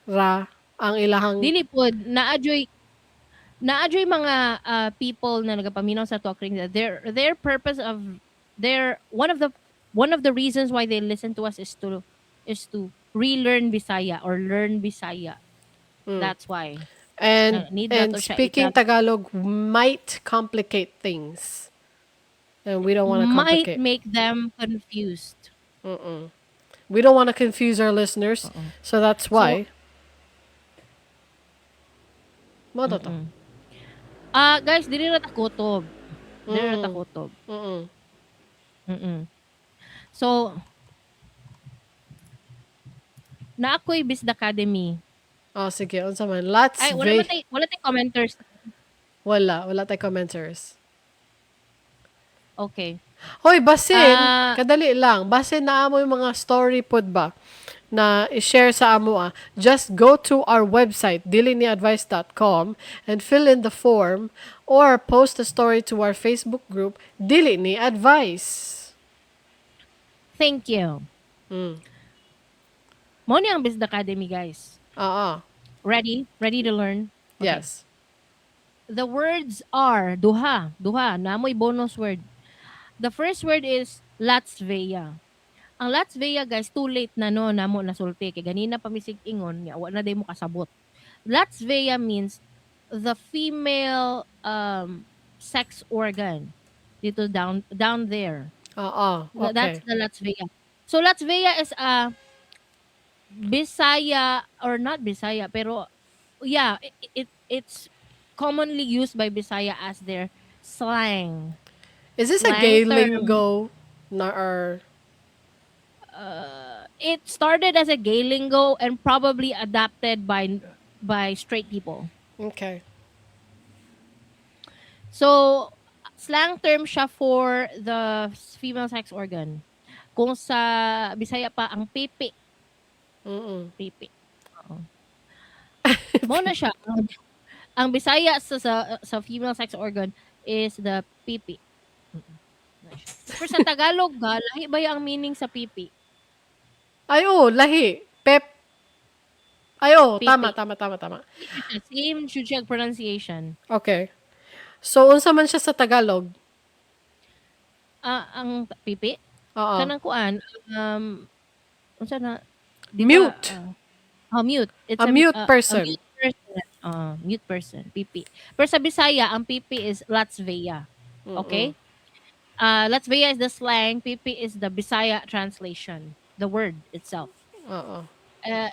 ra ang ilahang
Dili pod naa joy mga people na nagapaminaw sa talk that their purpose of their one of the reasons why they listen to us is to relearn Bisaya or learn Bisaya. That's why.
And
Na, need na
and
to siya
speaking Tagalog might complicate things. And we don't want to
might
complicate.
Make them confused.
We don't want to confuse our listeners.
Oo.
So that's
So
why. Mao to to.
Ah, guys, dili ra ta kutob. Dili ra ta kutob. So, naa ko'y Bisda Academy.
Oh, sige. Unsa man? Let's
Ay, wala man tay wala tay commenters.
Wala. Wala tay commenters.
Okay.
Hoy, basin,
Ah,
kadali lang. Basin naa moy mga story pod ba na i-share sa amo ah. Just go to our website diliniadvice.com and fill in the form or post a story to our Facebook group Dili Ni Advice.
Thank you. Mao ni ang Bisda Academy, guys.
Oo.
Ready? Ready to learn? Okay.
Yes.
The words are duha, duha, naa moy bonus word. The first word is Latvia. Ang Latvia, guys, too late na no namo nasulti kay ganina pa mi sig ingon nga wa na day mo kasabot. Latvia means the female sex organ dito down there. That's the Latvia. So Latvia is a Bisaya or not Bisaya, pero yeah, it's commonly used by Bisaya as their slang.
Is this a
Slang
gay
term.
Lingo? Na or
It started as a gay lingo and probably adapted by straight people. So, slang term siya for the female sex organ. Kung sa Bisaya pa, ang pipi. Pipi. Oo. Mao na siya. Ang Bisaya sa female sex organ is the pipi. Pero sa Tagalog ga, lahi ba ang meaning sa pipi?
Ay, oh, lahi. Pep. Ay, oh,
Pipi.
Tama, tama, tama, tama.
Same jud siya pronunciation.
Okay. So, unsa man siya sa Tagalog?
Ah, ang pipi?
Oo.
Kanang kuan, unsa na? Di ba,
Mute.
Oh, mute. It's
A mute
a
person.
Mute person. Mute person, pipi. Pero sa Bisaya, ang pipi is Latvia. Okay? Latvia is the slang, pipi is the Bisaya translation, the word itself.
Oo.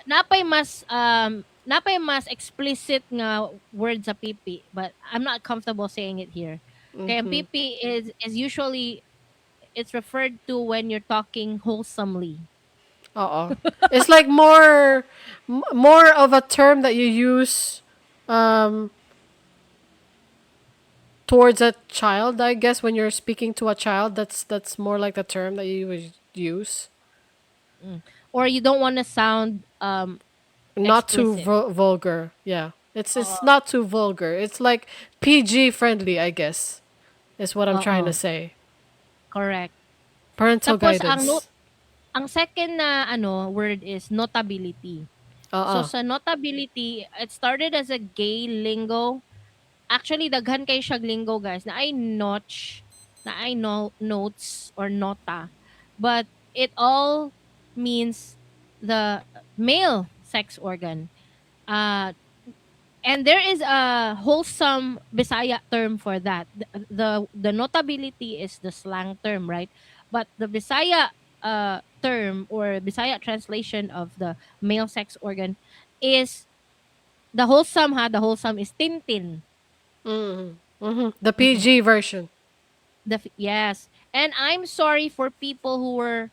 Napay mas explicit nga word sa pipi, but I'm not comfortable saying it here. Kaya ang pipi is usually it's referred to when you're talking wholesomely.
Oo. It's like more of a term that you use towards a child, I guess, when you're speaking to a child, that's more like the term that you would use.
Or you don't want to sound
Not too
explicit.
Vulgar. Yeah. It's not too vulgar. It's like PG friendly, I guess, is what I'm trying to
Oo.
Say.
Correct.
Parental
Tapos ang
guidance.
Ang second na ano word is notability.
Oo.
So sa notability, it started as a gay lingo. Actually, daghan kay siyag lingo, guys. Naay notch, naay no, notes or nota. But it all means the male sex organ. And there is a wholesome Bisaya term for that. The notability is the slang term, right? But the Bisaya term or Bisaya translation of the male sex organ is the wholesome ha, the wholesome is tintin.
The PG version.
Yes. And I'm sorry for people who were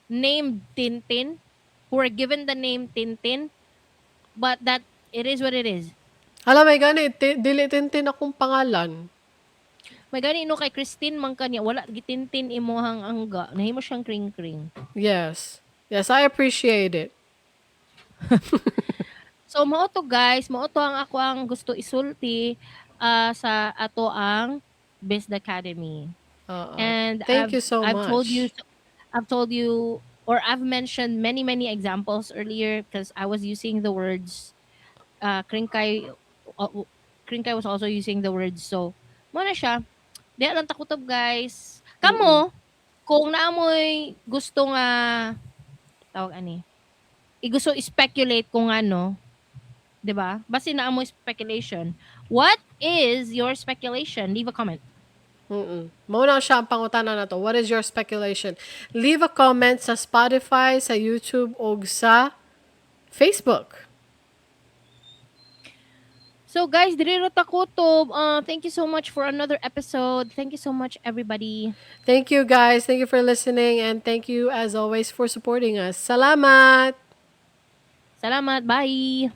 named Tintin, who were given the name Tintin, but that it is what it is.
Hala, may gani, dili Tintin akong pangalan.
May gani no kay Christine man kanya, wala gitintin imuhang angga, nahimo siyang kring-kring.
Yes. Yes, I appreciate it.
So mao to, guys, mao to ang ako ang gusto isulti sa ato ang Biz Academy.
Oo.
And
Thank
I've
you so
I've told you
much.
I've told you or I've mentioned many, many examples earlier because I was using the words, Kringkay was also using the words, so mao na siya. Diha lang ta kutob, guys. Kamo, kung naa moy gusto nga tawag ani, igusto speculate kung ano, 'di ba? Basta naa moy speculation. What is your speculation? Leave a comment.
Mao na siya ang pangutana nato. What is your speculation? Leave a comment sa Spotify, sa YouTube, ug sa Facebook.
So guys, diri ra ta kutob. Thank you so much for another episode. Thank you so much, everybody.
Thank you, guys. Thank you for listening and thank you as always for supporting us. Salamat!
Salamat. Bye.